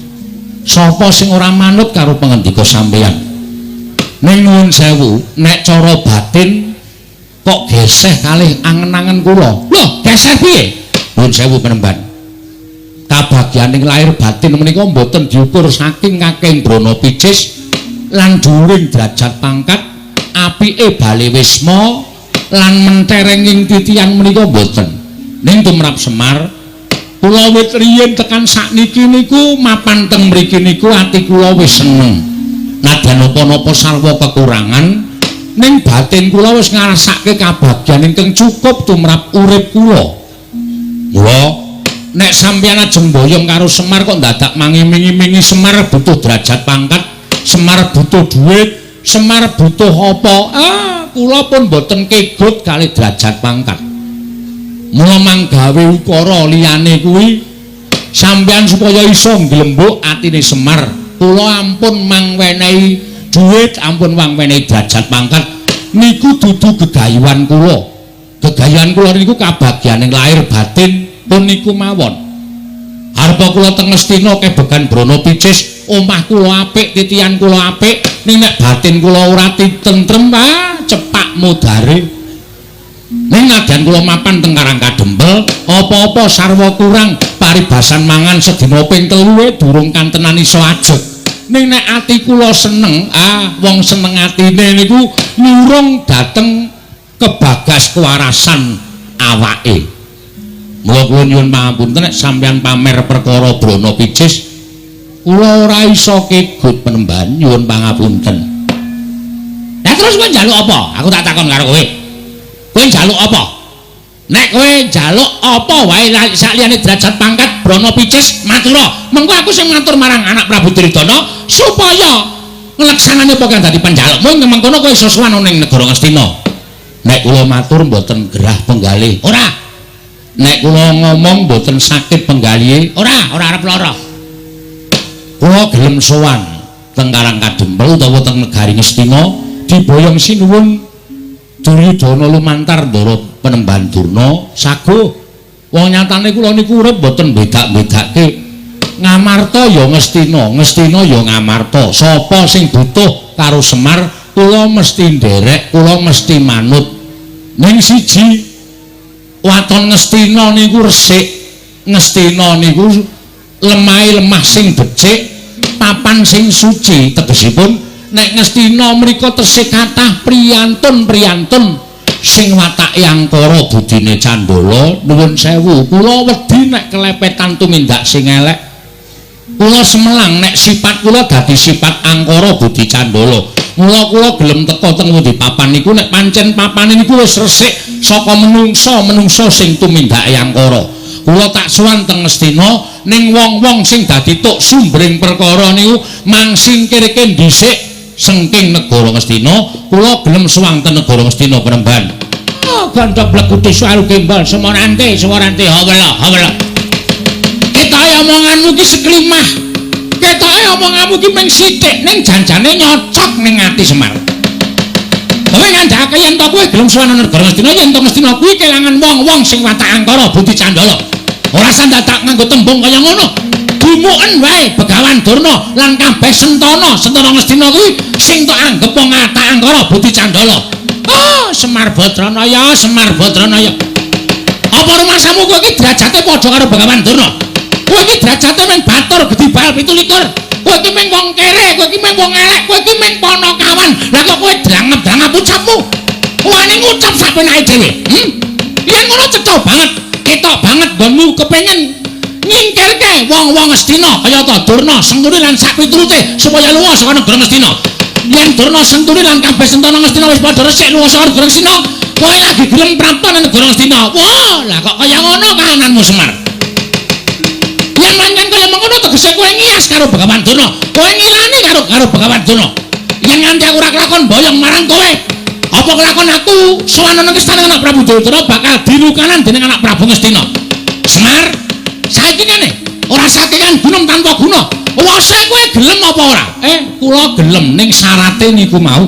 sapa sing ora manut karo pangendika sampeyan. Ning nuwun sewu, nek cara batin kok geseh kalih angen-angen kula. Lho, geseh piye? Nuwun sewu penemban. Kabagyaning lahir batin menika mboten diukur saking kakeng brana picis lan dhuwuring derajat pangkat, apike bale wisma lan menterenging titian menika mboten. Ning tumrap Semar, kula wit riyin tekan sakniki niku mapan teng mriki niku ati kula wis seneng. Nadyan napa-napa sarwa kekurangan, ning batin kula wis ngrasake kabagyan ingkang cukup tumrap urip kula. Mula nek sampeyan ajeng mboyong karo Semar kok ndadak mangimingi-mingi Semar butuh derajat pangkat, Semar butuh duit, Semar butuh apa? Ah, kula pun mboten kegut kali derajat pangkat. Mula manggawe ukara liyane kuwi sampeyan supaya iso nglembuk atine Semar. Kula ampun mangwenehi duit, ampun mangwenehi derajat pangkat. Niku dudu gegayuhan kula. Gegayuhan kula niku kabagyaning lahir batin pun niku mawon. Arpa kula teng Ngastina kebegan brana picis, omah kula apik, titian kula apik, ning nek batin kula ora tentrem, ah cepak mudare. Ning nadyan kula mapan teng Karang Kadempel, apa-apa sarwa kurang, paribasan mangan sedina ping 3 durung kantenan iso ajeg. Ning nek ati kula seneng, ah wong seneng atine niku nyurung dhateng kebagas kewarasan awake. Mula kula nyuwun pangapunten nek sampeyan pamer perkara brana picis, kula ora iso kegut penemban, nyuwun pangapunten. Lah terus kowe njaluk apa? Aku tak takon karo kowe. Kowe njaluk apa? Nek kowe njaluk apa wae sakliyane derajat pangkat brana picis matura. Mengko aku sing matur marang anak Prabu Duryudana supaya ngleksanane apa kang dadi panjalukmu, mengkono kowe iso sowan ning negara Ngastina. Nek kula matur mboten gerah penggalih. Ora. Nek kula ngomong mboten sakit penggalihe. Ora, ora arep lara. Kula gelem sowan teng Karang Kadempel utawa teng negari Ngastina diboyong sinuwun Duryudana lumantar ndara penemban Durna saguh. Wong nyatane kula niku urip mboten bedak-bedake. Ngamarta ya Ngastina, Ngastina ya Ngamarta. Sapa sing butuh karo Semar kula mesti nderek, kula mesti manut. Ning siji waton Ngastina niku resik, Ngastina niku lemahe lemah sing becik, papan sing suci. Tegesipun nek Ngastina mriku tesih kathah priyantun-priyantun Sing watake angkara budine candala, nuwun sewu, kula wedi nek kelepetan tumindak sing elek. Kula semelang nek sifat kula dadi sifat angkara budi candala. Mula kula gelem teka teng pundi papan niku nek pancen papane niku wis resik saka menungsa-menungsa sing tumindake angkara. Kula tak sowan teng Ngastina ning wong-wong sing dadi tuk sumbering perkara niku mangsingkirke dhisik sengking negara Ngastina. Kula gelem sowan teng negara Ngastina Panembahan. Oh, gandha blekuti suaru gembal semarante semarante hawela hawela. Ketoke omonganmu ki seklimah. Ketoke omonganmu ki mung sithik ning janjane nyocok ning ati Semar. Kowe ngandhake yen to kowe gelem sowan negara Ngastina, yen to Ngastina kuwi kelangan wong-wong sing watak angkara budi candala. Ora sandadak nganggo tembung kaya ngono. Dumuken wae Begawan Durna lan kabeh sentana, sentana Ngastina kuwi sing tok anggep wong watak angkara budi candala. Oh, Semar Badranaya, Semar Badranaya. Apa rumasamu kowe iki derajate padha karo Begawan Durna? Kowe iki derajate mung batur gedhi bal 27. Kowe iki mung wong kere, kowe iki mung wong elek, kowe iki mung panakawan. Lah kok kowe drangep-drangep ucapmu? Wani ngucap sak penake dhewe. Yen ngono cetha banget, ketok banget nggonmu kepengin nyingkirke wong-wong Ngastina kayata Durna, Sengkuni lan sak piturute supaya lunga saka negara Ngastina. Yen Durna, Sengkuni lan kabeh sentana Ngastina wis padha resik lunga saka negara Ngastina, kowe lagi gelem prapta nang negara Ngastina. Wah, lah kok kaya ngono kahananmu Semar? Yen pancen kaya mengkono tegese kowe ngias karo Begawan Durna, kowe ngilani karo Begawan Durna. Yen nganti aku ora kelakon boyong marang kowe, apa kelakon aku sowan nang istana anak Prabu Duryudana bakal dilukanan dening anak Prabu Ngastina. Semar, saiki ngene, ora sakekan gunung tanpa guna. Wase kowe gelem apa ora? Kula gelem ning syarate niku mau.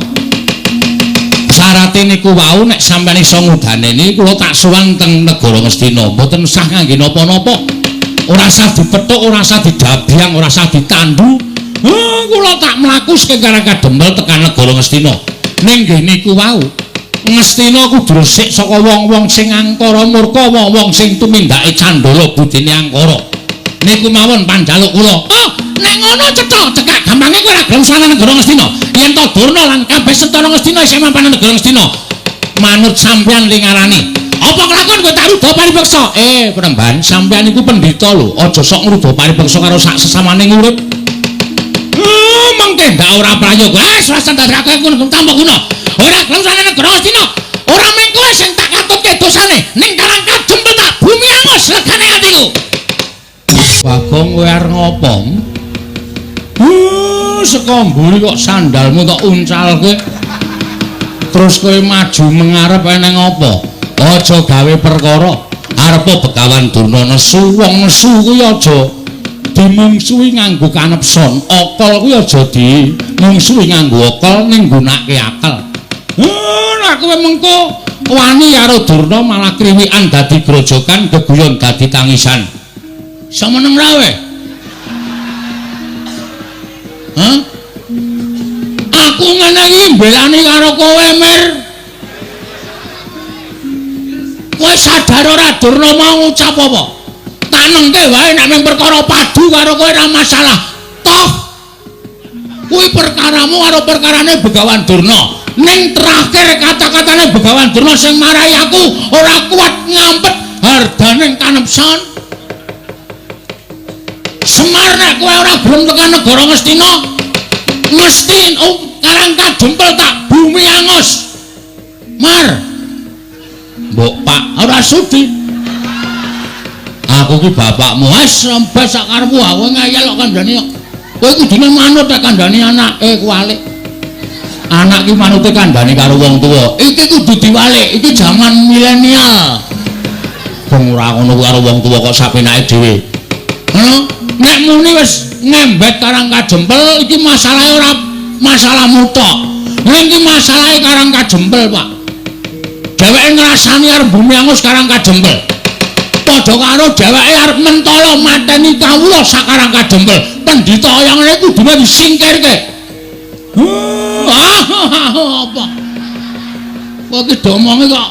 Syarate niku wau nek sampeyan iso ngudaneni kula tak sowan teng negara Ngastina, mboten usah ngangge napa-napa. Ora usah dipethuk, ora usah didabyang, ora usah ditandu. Kula tak mlaku saking Karang Kadempel tekan negara Ngastina. Ning nggih niku wau, Ngastina kudu resik saka wong-wong sing angkara murka, wong-wong sing tumindake candala budine angkara. Niku mawon panjaluk kula. Oh, nek ngono cetha, cekak gampange kowe ora gelem sowan negara Ngastina. Yen to Durna lan kabeh sentana Ngastina isih mapan negara Ngastina, manut sampeyan li ngarani. Apa kelakon kowe tak ruda paripeksa? Panembahan, sampeyan iku pendhita lho. Aja sok ngruda paripeksa karo sak sesamane urip. Mengke ndak ora prayoga. Wis ora ndadekake ngono tanpa guna. Ora gelem sowan negara Ngastina. Ora mung kowe sing tak katutke dosane, ning Karang Kadempel tak bumi angus regane atiku. Bagong kowe arep ngopo? Saka mburi kok sandalmu tok uncalke. Terus kowe maju mengarep eneng apa? Aja gawe perkara. Arepa Begawan Durna nesu, wong nesu kuwi aja dimungsuhi nganggo kanepson. Akal kuwi aja dimungsuhi nganggo akal ning nggunakake akal. Nek kowe mengko wani karo Durna malah kriwikan dadi grojogan, geguyon dadi tangisan. Iso meneng ra kowe? Hah? Aku ngene iki mbelani karo kowe, Mir. Kowe sadar ora Durna mau ngucap apa? Tanengke wae nek mung perkara padu karo kowe ora masalah. Toh kuwi perkaramu karo perkarane Begawan Durna. Ning terakhir kata-katane Begawan Durna sing marai aku ora kuat ngampet hardaning kanepson. Semar nek kowe ora gelem tekan negara Ngastina, mesti Karang Kadempel tak bumi angus. Mar. Mbok Pak ora sudi. Aku ki bapakmu. Wis rembes sak karepmu, aku ngeyel kok kandhani kok. Kowe kudune manut nek kandhani anake kuwalik. Anak ki manute kandhani karo wong tuwa. Iki kudu diwalik, iki jaman milenial. Wong ora ngono karo wong tuwa kok sapenake dhewe. Ngono, nek muni wis ngembet Karang Kadempel iki masalahe ora masalahmu tok. Ning iki masalahe Karang Kadempel, Pak. Dheweke ngrasani arep bumi angus Karang Kadempel. Padha karo dheweke arep mentala mateni kawula sak Karang Kadempel. Pendhita kaya ngene kudune disingkirke. Apa? Kowe iki domonge kok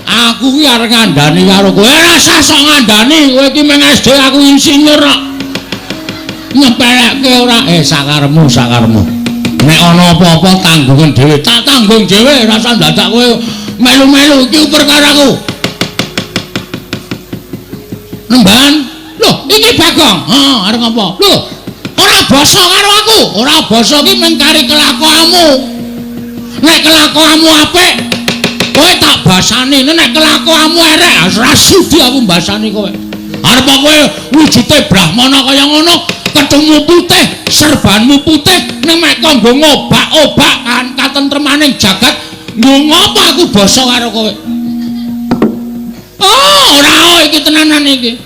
aku ki arep ngandani karo kowe. Ora usah sok ngandani, kowe iki mung SD aku insinyur kok. Nyepelekke ora? Sakarepmu, sakarepmu. Nek ana apa-apa tanggungan dhewe, tak tanggung dhewe, ora usah dadak kowe Melu-melu iki perkaraku. Nemban. Lho, iki Bagong. Heeh, arep ngapa? Lho, ora basa karo aku. Ora basa iki mung kari kelakuanmu. Nek kelakuanmu apik, kowe tak basani. Nek kelakuanmu erek, ora sudi aku mbasani kowe. Arep kowe wujude brahmana kaya ngono, ketemu putih, serbanmu putih, ning mek kanggo ngobak-obak kan katentremaning jagat, nggo ngopo aku basa karo kowe? Oh, ora iki tenanan iki.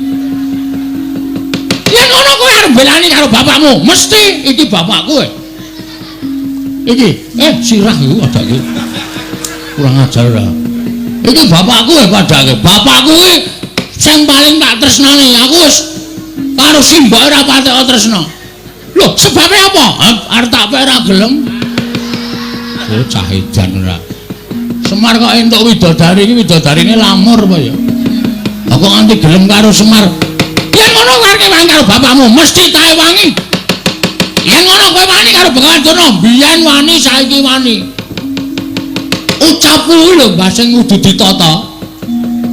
Yen ngono kowe arep mbelani karo bapakmu, mesti iki bapakku. Iki, sirah iku padake. Kurang ajar ora. Iki bapakku padake. Bapakku iki sing paling tak tresnani. Aku wis karo simbok ora patek tresna. Lho, sebabe apa? Arep tak pek ora gelem. Oh, cah edan ora. Semar kok entuk widodari iki, widodarine lamur apa ya? Aku nganti gelem karo Semar. Yen ngono kowe arep wani karo bapakmu, mesti tak ewangi. Yen ngono kowe wani karo Begawan Durna, biyen wani saiki wani. Ucapku lho mbah sing kudu ditata.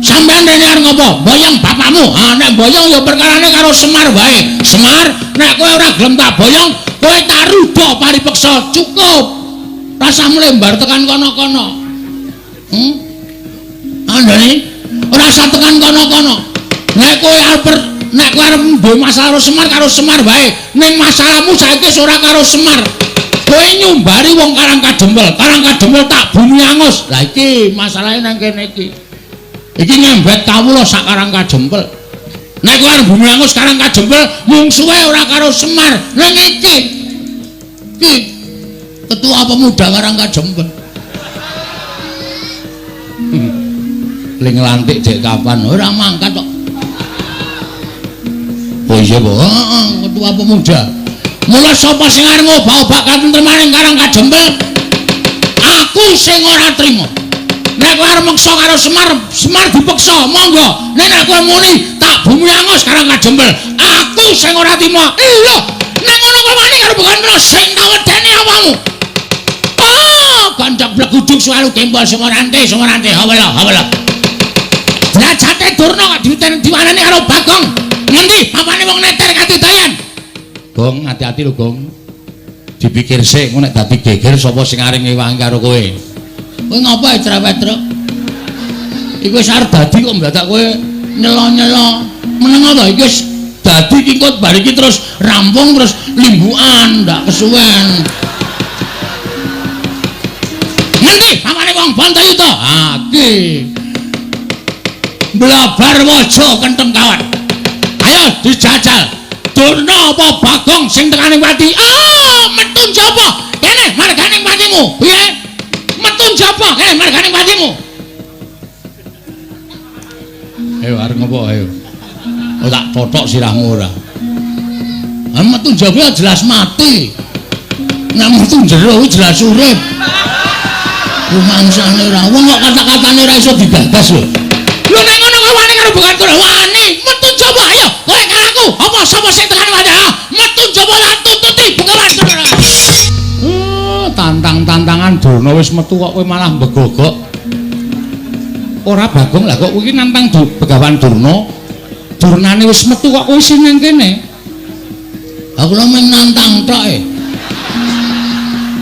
Sampeyan rene arep ngopo? Boyong bapakmu. Ha nek boyong ya perkarane karo Semar wae. Semar, nek kowe ora gelem tak boyong, kowe tak rudha paripeksa. Cukup. Rasah mlembar tekan kono-kono. Andane ora usah tekan kono-kono. Nek kowe arep duwe masalah karo Semar, karo Semar wae. Ning masalahmu saiki wis ora karo Semar. Kowe nyumbari wong Karang Kadempel, Karang Kadempel tak bumi angus. Lah iki masalahe nang kene iki. Iki ngembet kawula sak Karang Kadempel. Nek kowe arep bumi angus Karang Kadempel, mungsuhe ora karo Semar. Ning iki. Iki ketua pemuda Karang Kadempel. Ling nglantik dek kapan? Ora mangkat kok. Oh iya, Bu. Heeh, ketua pemuda. Mula sapa sing arep ngobak-obak katentremaning Karang Kadempel? Aku sing ora trima. Nek kowe arep meksa karo Semar, Semar dipeksa, monggo. Nek nek kowe muni tak bumi angus Karang Kadempel, aku sing ora trima. Iya, nek ngono kowe wani karo Begawan Durna sing tak wedeni awakmu. Oh, kanca bleguduk suwalu gembol sumorante, sumorante, hawela, hawela. Derajate Durna kok diwanani karo Bagong. Ngendi papane wong neter katidayan? Gong, hati-hati lho, Gong. Dipikir sik, engko nek dadi geger sapa sing arep ngewangi karo kowe? Kowe ngopo cerewet-truk? Iku wis arep dadi kok ndadak kowe nyelo-nyelo. Meneng to iki wis dadi iki kok bar iki terus rampung terus limbukan ndak kesuwen. Ngendi papane wong Bantayuda? Ha iki. Blabar waja kentheng kawat. Ayo dijajal. Durna apa Bagong sing tekaning pati? Ah, metu njaba. Kene marganing patimu. Piye? Metu njaba, kene marganing patimu. Ayo arep ngopo ayo. Oh tak totok sirahmu ora. Ah metu njaba jelas mati. Nek metu jero jelas urip. Rumangsane ora wong kok kata-katane ora iso digagas lho. Lho nek ngono kowe wani karo Begawan Durna wani, metu njaba ayo. Kowe karo aku, apa sapa sing tekan wadah? Metu njaba lan tuntuti Begawan Durna. Tantang-tantangan Durna wis metu kok kowe malah mbegogok. Ora Bagong lah kok kowe iki nantang Begawan Durna. Durnane wis metu kok kowe sing nang kene. Aku lho mung nantang tok e.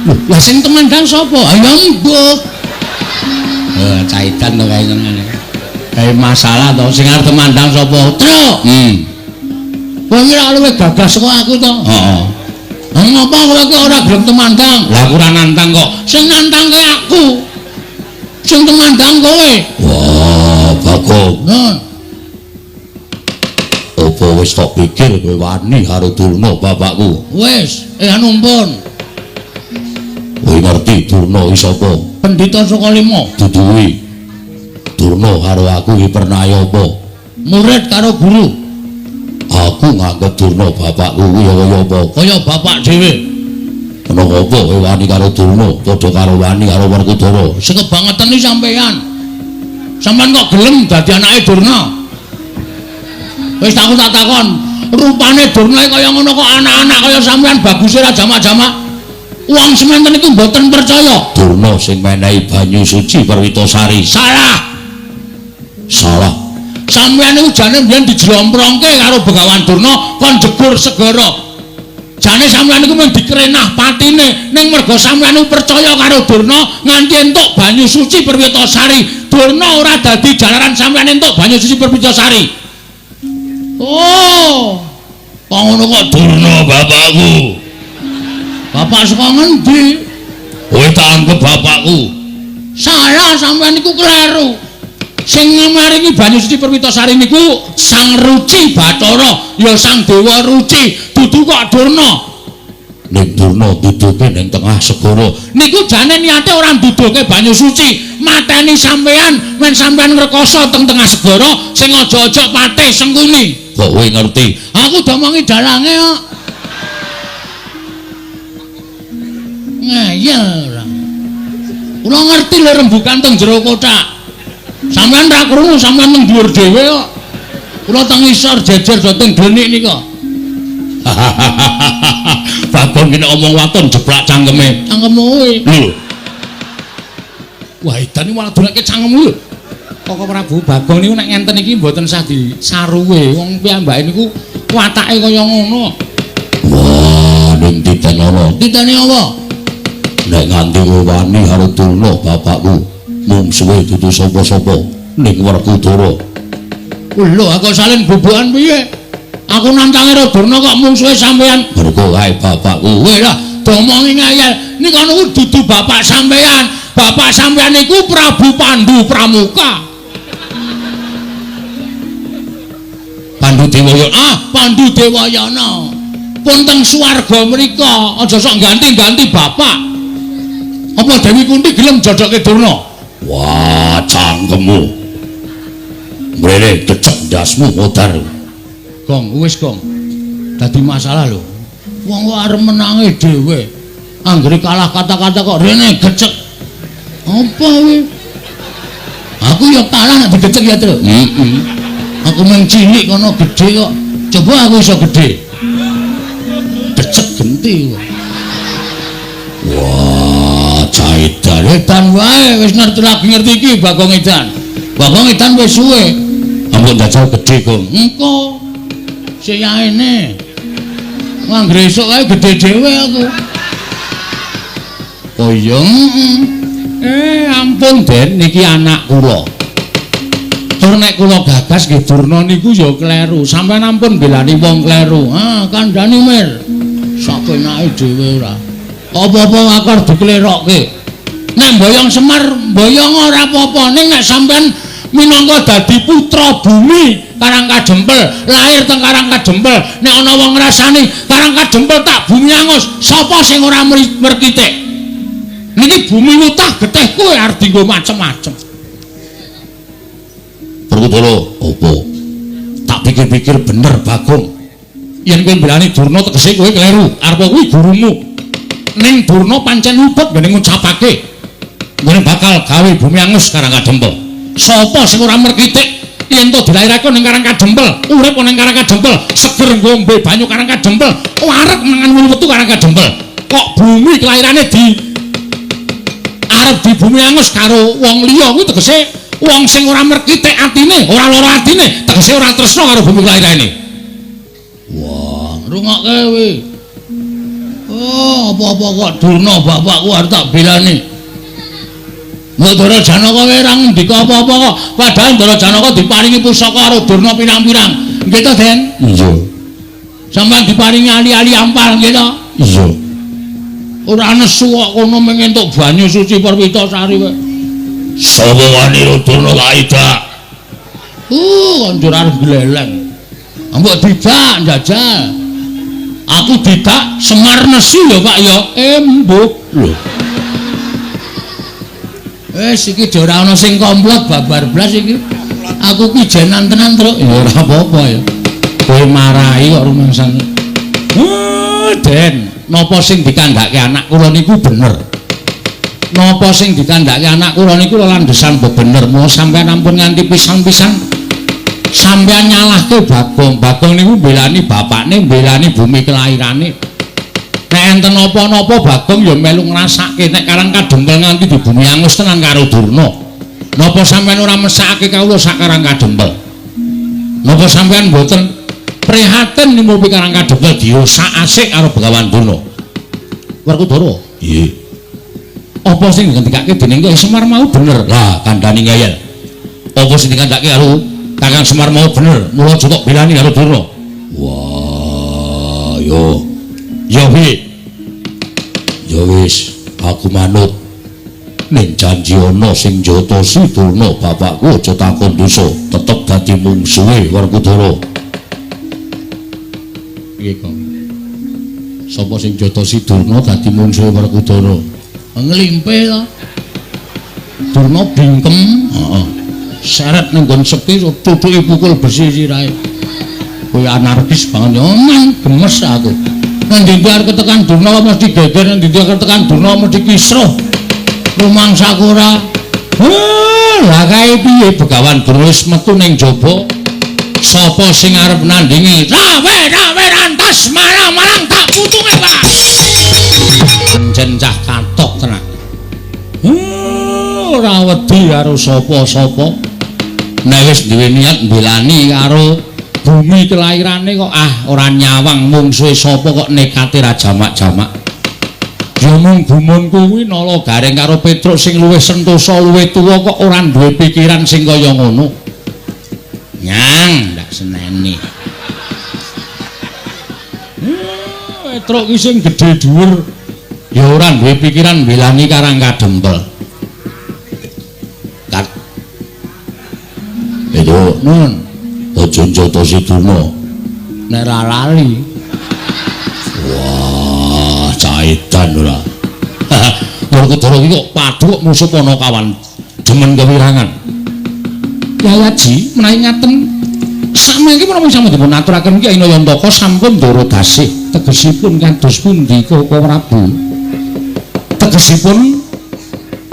Lho, lah sing temandang sapa? Ayo mbuh. Caitan to kae ngene. Kae masalah to sing arep temandang sapa? Truk. Kowe ora luwih gagah saka aku to? Heeh. Lah ngopo kowe iki ora gelem temandang? Lah aku ora nantang kok. Sing nantang kowe aku. Sing temandang kowe. Wah, Bagong. Nun. Apa wis tok pikir kowe wani karo Durna bapakku? Wis, anu pun. Kowe ngerti Durna iki sapa? Pendhita Sukalima. Duduwi. Durna karo aku iki pernah apa? Murid karo guru. Aku nganggep Durna bapakku kuwi ya kaya apa? Kaya bapak dhewe. Ana apa kowe wani karo Durna padha karo wani karo Werkudara? Sing kebangetan iki sampeyan. Sampeyan kok gelem dadi anake Durna? Wis aku tak takon, rupane Durna kaya ngono kok anak-anak kaya sampeyan baguse ra jamak-jamak. Wong semanten niku mboten percaya. Durna sing menehi banyu suci Perwitasari. Salah. Salah. Sampeyan niku jane mbiyen dijlomprongke karo Begawan Durna kon jegur segara. Jane sampeyan niku mung dikrenah patine ning merga sampeyan niku percaya karo Durna nganti entuk banyu suci Perwitasari. Durna ora dadi jalaran sampeyan entuk banyu suci Perwitasari. Oh. Kok ngono kok Durna bapakku. Bapak saka ngendi? Kowe tak anggep bapakku. Salah, sampeyan niku kleru. Sing maringi banyu suci Perwitasari niku Sang Ruci Bathara, ya Sang Dewa Ruci, dudu kok Durna. Ning Durna duduke ning tengah segara. Niku jane niate ora nduduke banyu suci, mateni sampeyan men sampeyan ngrekoso teng tengah segara sing aja-aja patih Sengkuni. Kok kowe ngerti? Aku domongi dalange kok. Ngeyel ora. Kula ngerti lho rembukan teng jero kothak. Sampeyan ra krungu, sampeyan teng dhuwur dhewe kok. Kula teng isor jejer dhateng glenik nika. Bagong kene omong waton jeblak cangkeme. Cangkemmu kuwi. Lho. Wah, edan iki malah doleke cangkemmu lho. Koko Prabu Bagong niku nek ngenten iki mboten sah disaruwe. Wong piyambake niku watake kaya ngono. Wah, ning titen ana. Titene apa? Nek nganti kowe wani karo Durna bapakku, mungsuhe dudu sapa-sapa ning Werkudara. Lho, aku salin bubukan piye? Aku nantangi karo Durna kok mungsuhe sampeyan. Mergo kae bapakku. Kowe lah domongi ngayal. Niku ana dudu bapak sampeyan. Bapak sampeyan niku Prabu Pandu Pramuka. Pandu Dewayana. Ah, Pandu Dewayana. Pun teng swarga mriko, aja sok ganti-ganti bapak. Apa Dewi Kunti gelem jodohke Durna? Wah, cangkemmu. Mrene kecek ndasmu modar. Gong, wis gong. Dadi masalah lho. Wong kok arep menange dhewe. Anggere kalah kata-kata kok rene gecek. Apa kuwi? Aku ya kalah nek digecek ya, Tru. Heeh. Aku mung cilik kono gedhe kok. Coba aku iso gedhe. Gecek genti. Wah, caidan. Edan wae wis ngerti lagi ngerti iki Bagong Edan. Bagong Edan wis suwe. Ampun jajal gedhe, Gong. Engko siyaene. Anggere esuk kae gedhe dhewe aku. Oh iya. Ampun Den, niki anak kula. Tur nek kula gagas nggih Durna niku ya kleru. Sampeyan ampun belani wong kleru. Ah, kandhani Mir. Sakenake dhewe ora. Apa-apa akar diklerokke. Nek mboyong Semar, mboyong ora apa-apa. Ning nek sampeyan minangka dadi putra bumi Karang Kadempel, lahir teng Karang Kadempel, nek ana wong ngrasani Karang Kadempel tak bumi angus, sapa sing ora merkitik? Niki bumi wutah getih kowe arep dienggo macem-macem. Werkudara, apa? Tak pikir-pikir bener Bagong. Yen kowe mbelani Durna tegese kowe kleru. Arep kuwi gurumu. Ning Durna pancen luput nggone ngucapake nggone bakal gawe bumi angus Karang Kadempel. Sapa sing ora merkitik yen to dilairake ning Karang Kadempel, urip ning Karang Kadempel, seger ngombe banyu Karang Kadempel, wareg mangan wulu wetu Karang Kadempel. Kok bumi kelairane di arep di bumi angus karo wong liya kuwi tegese wong sing ora merkitik atine, ora lara atine, tegese ora tresna karo bumi kelairane. Wah, rungokke kowe. Oh, apa-apa kok Durna bapakku arep tak belani. Mbok Ndara Janaka kowe ora ngendika apa-apa kok. Padahal Ndara Janaka diparingi pusaka karo Durna pirang-pirang. Nggih to, Den? Iya. Sampeyan diparingi ali-ali ampal nggih to? Iya. Ora nesu kok kono mung entuk banyu suci Perwitasari kowe. Sapa wani Durna kaidak? Konjur arep gleleng. Mbok didak njajal. Aku didak Semar nesu ya, Pak ya. Embuh lho. Wis iki ora ana sing komplot babar blas iki. Aku ki jenan tenan, Truk. Ya ora apa-apa ya. Kowe marahi kok rumangsane. Den, napa sing dikandhake anak kula niku bener? Napa sing dikandhake anak kula niku landhesan bener? Mula sampeyan ampun nganti pisan-pisan sampeyan nyalahke Bagong. Bagong niku mbelani bapakne, mbelani bumi kelairane. Nek Nek enten napa-napa Bagong ya melu ngrasake nek Karang Kadempel nganti dibumi angus tenan karo Durna. Napa sampeyan ora mesakake kawula sak Karang Kadempel? Napa sampeyan mboten prihatin nimupi Karang Kadempel diosak asik karo Begawan Durna? Werkudara. Nggih. Apa sing ngendikake dening Kyai Semar mau bener? Lah kandhani ngeyel. Apa sing dikandhake karo Kakang Semar mau bener? Mula aja kok belani karo Durna. Wah, yo. Ya wi. Ya wis, aku manut. Ning janji ana sing njotosi Durna bapakku aja takon dosa, tetep dadi mungsuhe Werkudara. Piye kok? Sapa sing njotosi Durna dadi mungsuhe Werkudara? Nglimpe to. Durna bingkem, heeh. Seret ning nggon sepi tutuki pukul besi sirahe. Kowe anarkis banget yo, gemes aku. Ngendi arep ketekan Durna mesti geger, ngendi arep ketekan Durna mesti kisruh. Rumangsaku ora. Lah kae piye Begawan Durna wis metu ning jaba. Sapa sing arep nandingi? Rawe rawe rantas marang-marang tak putunge, Pak. Pancen cah katok tenan. Ora wedi karo sapa-sapa. Nek wis duwe niat mbelani karo bumi kelairane kok ah ora nyawang mungsuhe sapa kok nekate ra jamak-jamak. Ya mung gumun kuwi Nala Gareng karo Petruk sing luwih sentosa luwih tuwa kok ora duwe pikiran sing kaya ngono. Nyang ndak seneni. Petruk ki sing gedhe dhuwur ya ora duwe pikiran mbelani Karang Kadempel. Kat. Itu nun. Aja njotosi Durna. Nek ra lali. Wah, caitan ora. Werkudara iki kok padu kok musuh Panakawan demen kewirangan. Yayaji menawi ngaten samangke menapa sampun dipun aturaken Kyai Nayantaka sampun ndara dasih tegesipun kados pundi Koko Prabu. Tegesipun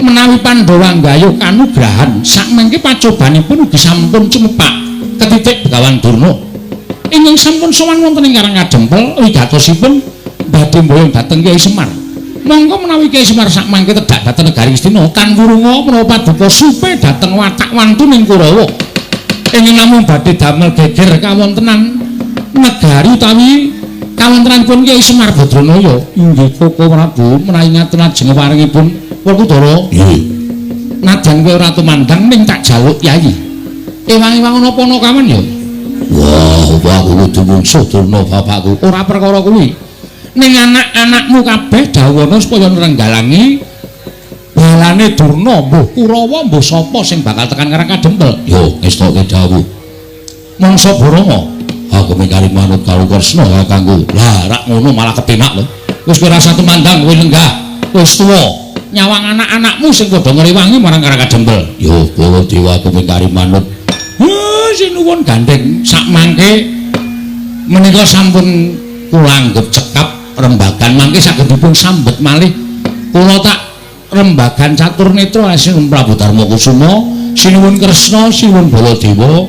menawi Pandhawa nggayuh kanugrahan sakmangke pacobanipun ugi sampun cumepak ketitik Begawan Durna. Ingkang sampun sowan wonten ing Karang Kadempel wigatosipun badhe mboyong dhateng Kyai Semar. Monggo menawi Kyai Semar sakmangke tedhak dhateng negari Ngastina tan wurunga menawa paduka supe dhateng watak wantuning Kurawa. Ingkang namung badhe damel geger kawontenan negari utawi kawontenanipun Kyai Semar Badranaya. Inggih Koko Prabu menawi ngaten ajeng waringipun Werkudara. Nggih. Nadyan kowe ora tumandang ning tak jaluk Kyai. Ewang-ewang ana Panakawan ya. Wah, aku kudu mungsuh Durna bapakku. Ora perkara kuwi. Ning anak-anakmu kabeh dawuhana supaya nrenggalangi balane Durna, mbuh Kurawa mbuh sapa sing bakal tekan Karang Kadempel. Yo, ngestoke dawuh. Mangsa Baranga, aku mingkari manut karo Kresna kakangku. Lah, rak ngono malah kepenak lho. Wis kowe rasa tumandang, kowe lenggah, wis tuwa. Nyawang anak-anakmu sing padha ngrewangi marang Karang Kadempel. Yo, Baladewa aku mingkari manut. Sinuwun gandeng sakmangke menika sampun kula anggep cekap rembagan mangke saged dipun sambet malih. Kula tak rembagan catur netra sinuwun Prabu Darma Kusuma, sinuwun Kresna, sinuwun Baladewa,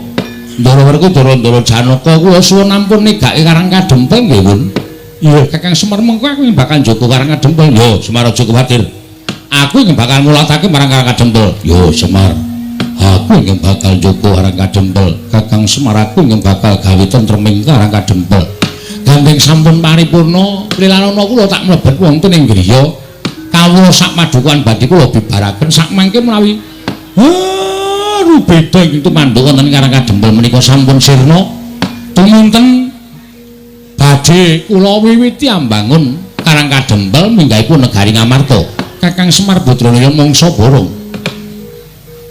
Ndara Werkudara, Ndara Janaka. Kula suwun ampun nigake Karang Kadempel nggih, Pun. Iya, Kakang Semar mengko aku bakal njaga Karang Kadempel. Yo, Semar aja kuwatir. Aku ingkang bakal ngulatake marang Karang Kadempel. Yo, Semar. Aku ingkang bakal njaga Karang Kadempel. Kakang Semar aku ingkang bakal gawe tentreming Karang Kadempel. Gandeng sampun paripurna, lilanana kula tak mlebet wonten ing griya. Kawula sak padukuhan badhe kula bibaraken sakmangke menawi rubeda ing tumanduk wonten Karang Kadempel menika sampun sirna. Tumunten badhe kula wiwiti ambangun Karang Kadempel minggahipun negari Ngamarta. Kakang Semar Badranaya mangsa borong.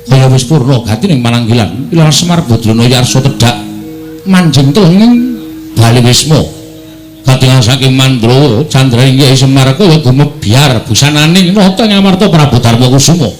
Kaya wis purna gati ning Mananggilan, Ilar Semar Badranaya arsa tedhak manjing telenging Bali Wisma. Katingal saking Mandrawa candraning Kyai Semar kaya gumebyar busananing nata Ngamarta Prabu Darma Kusuma.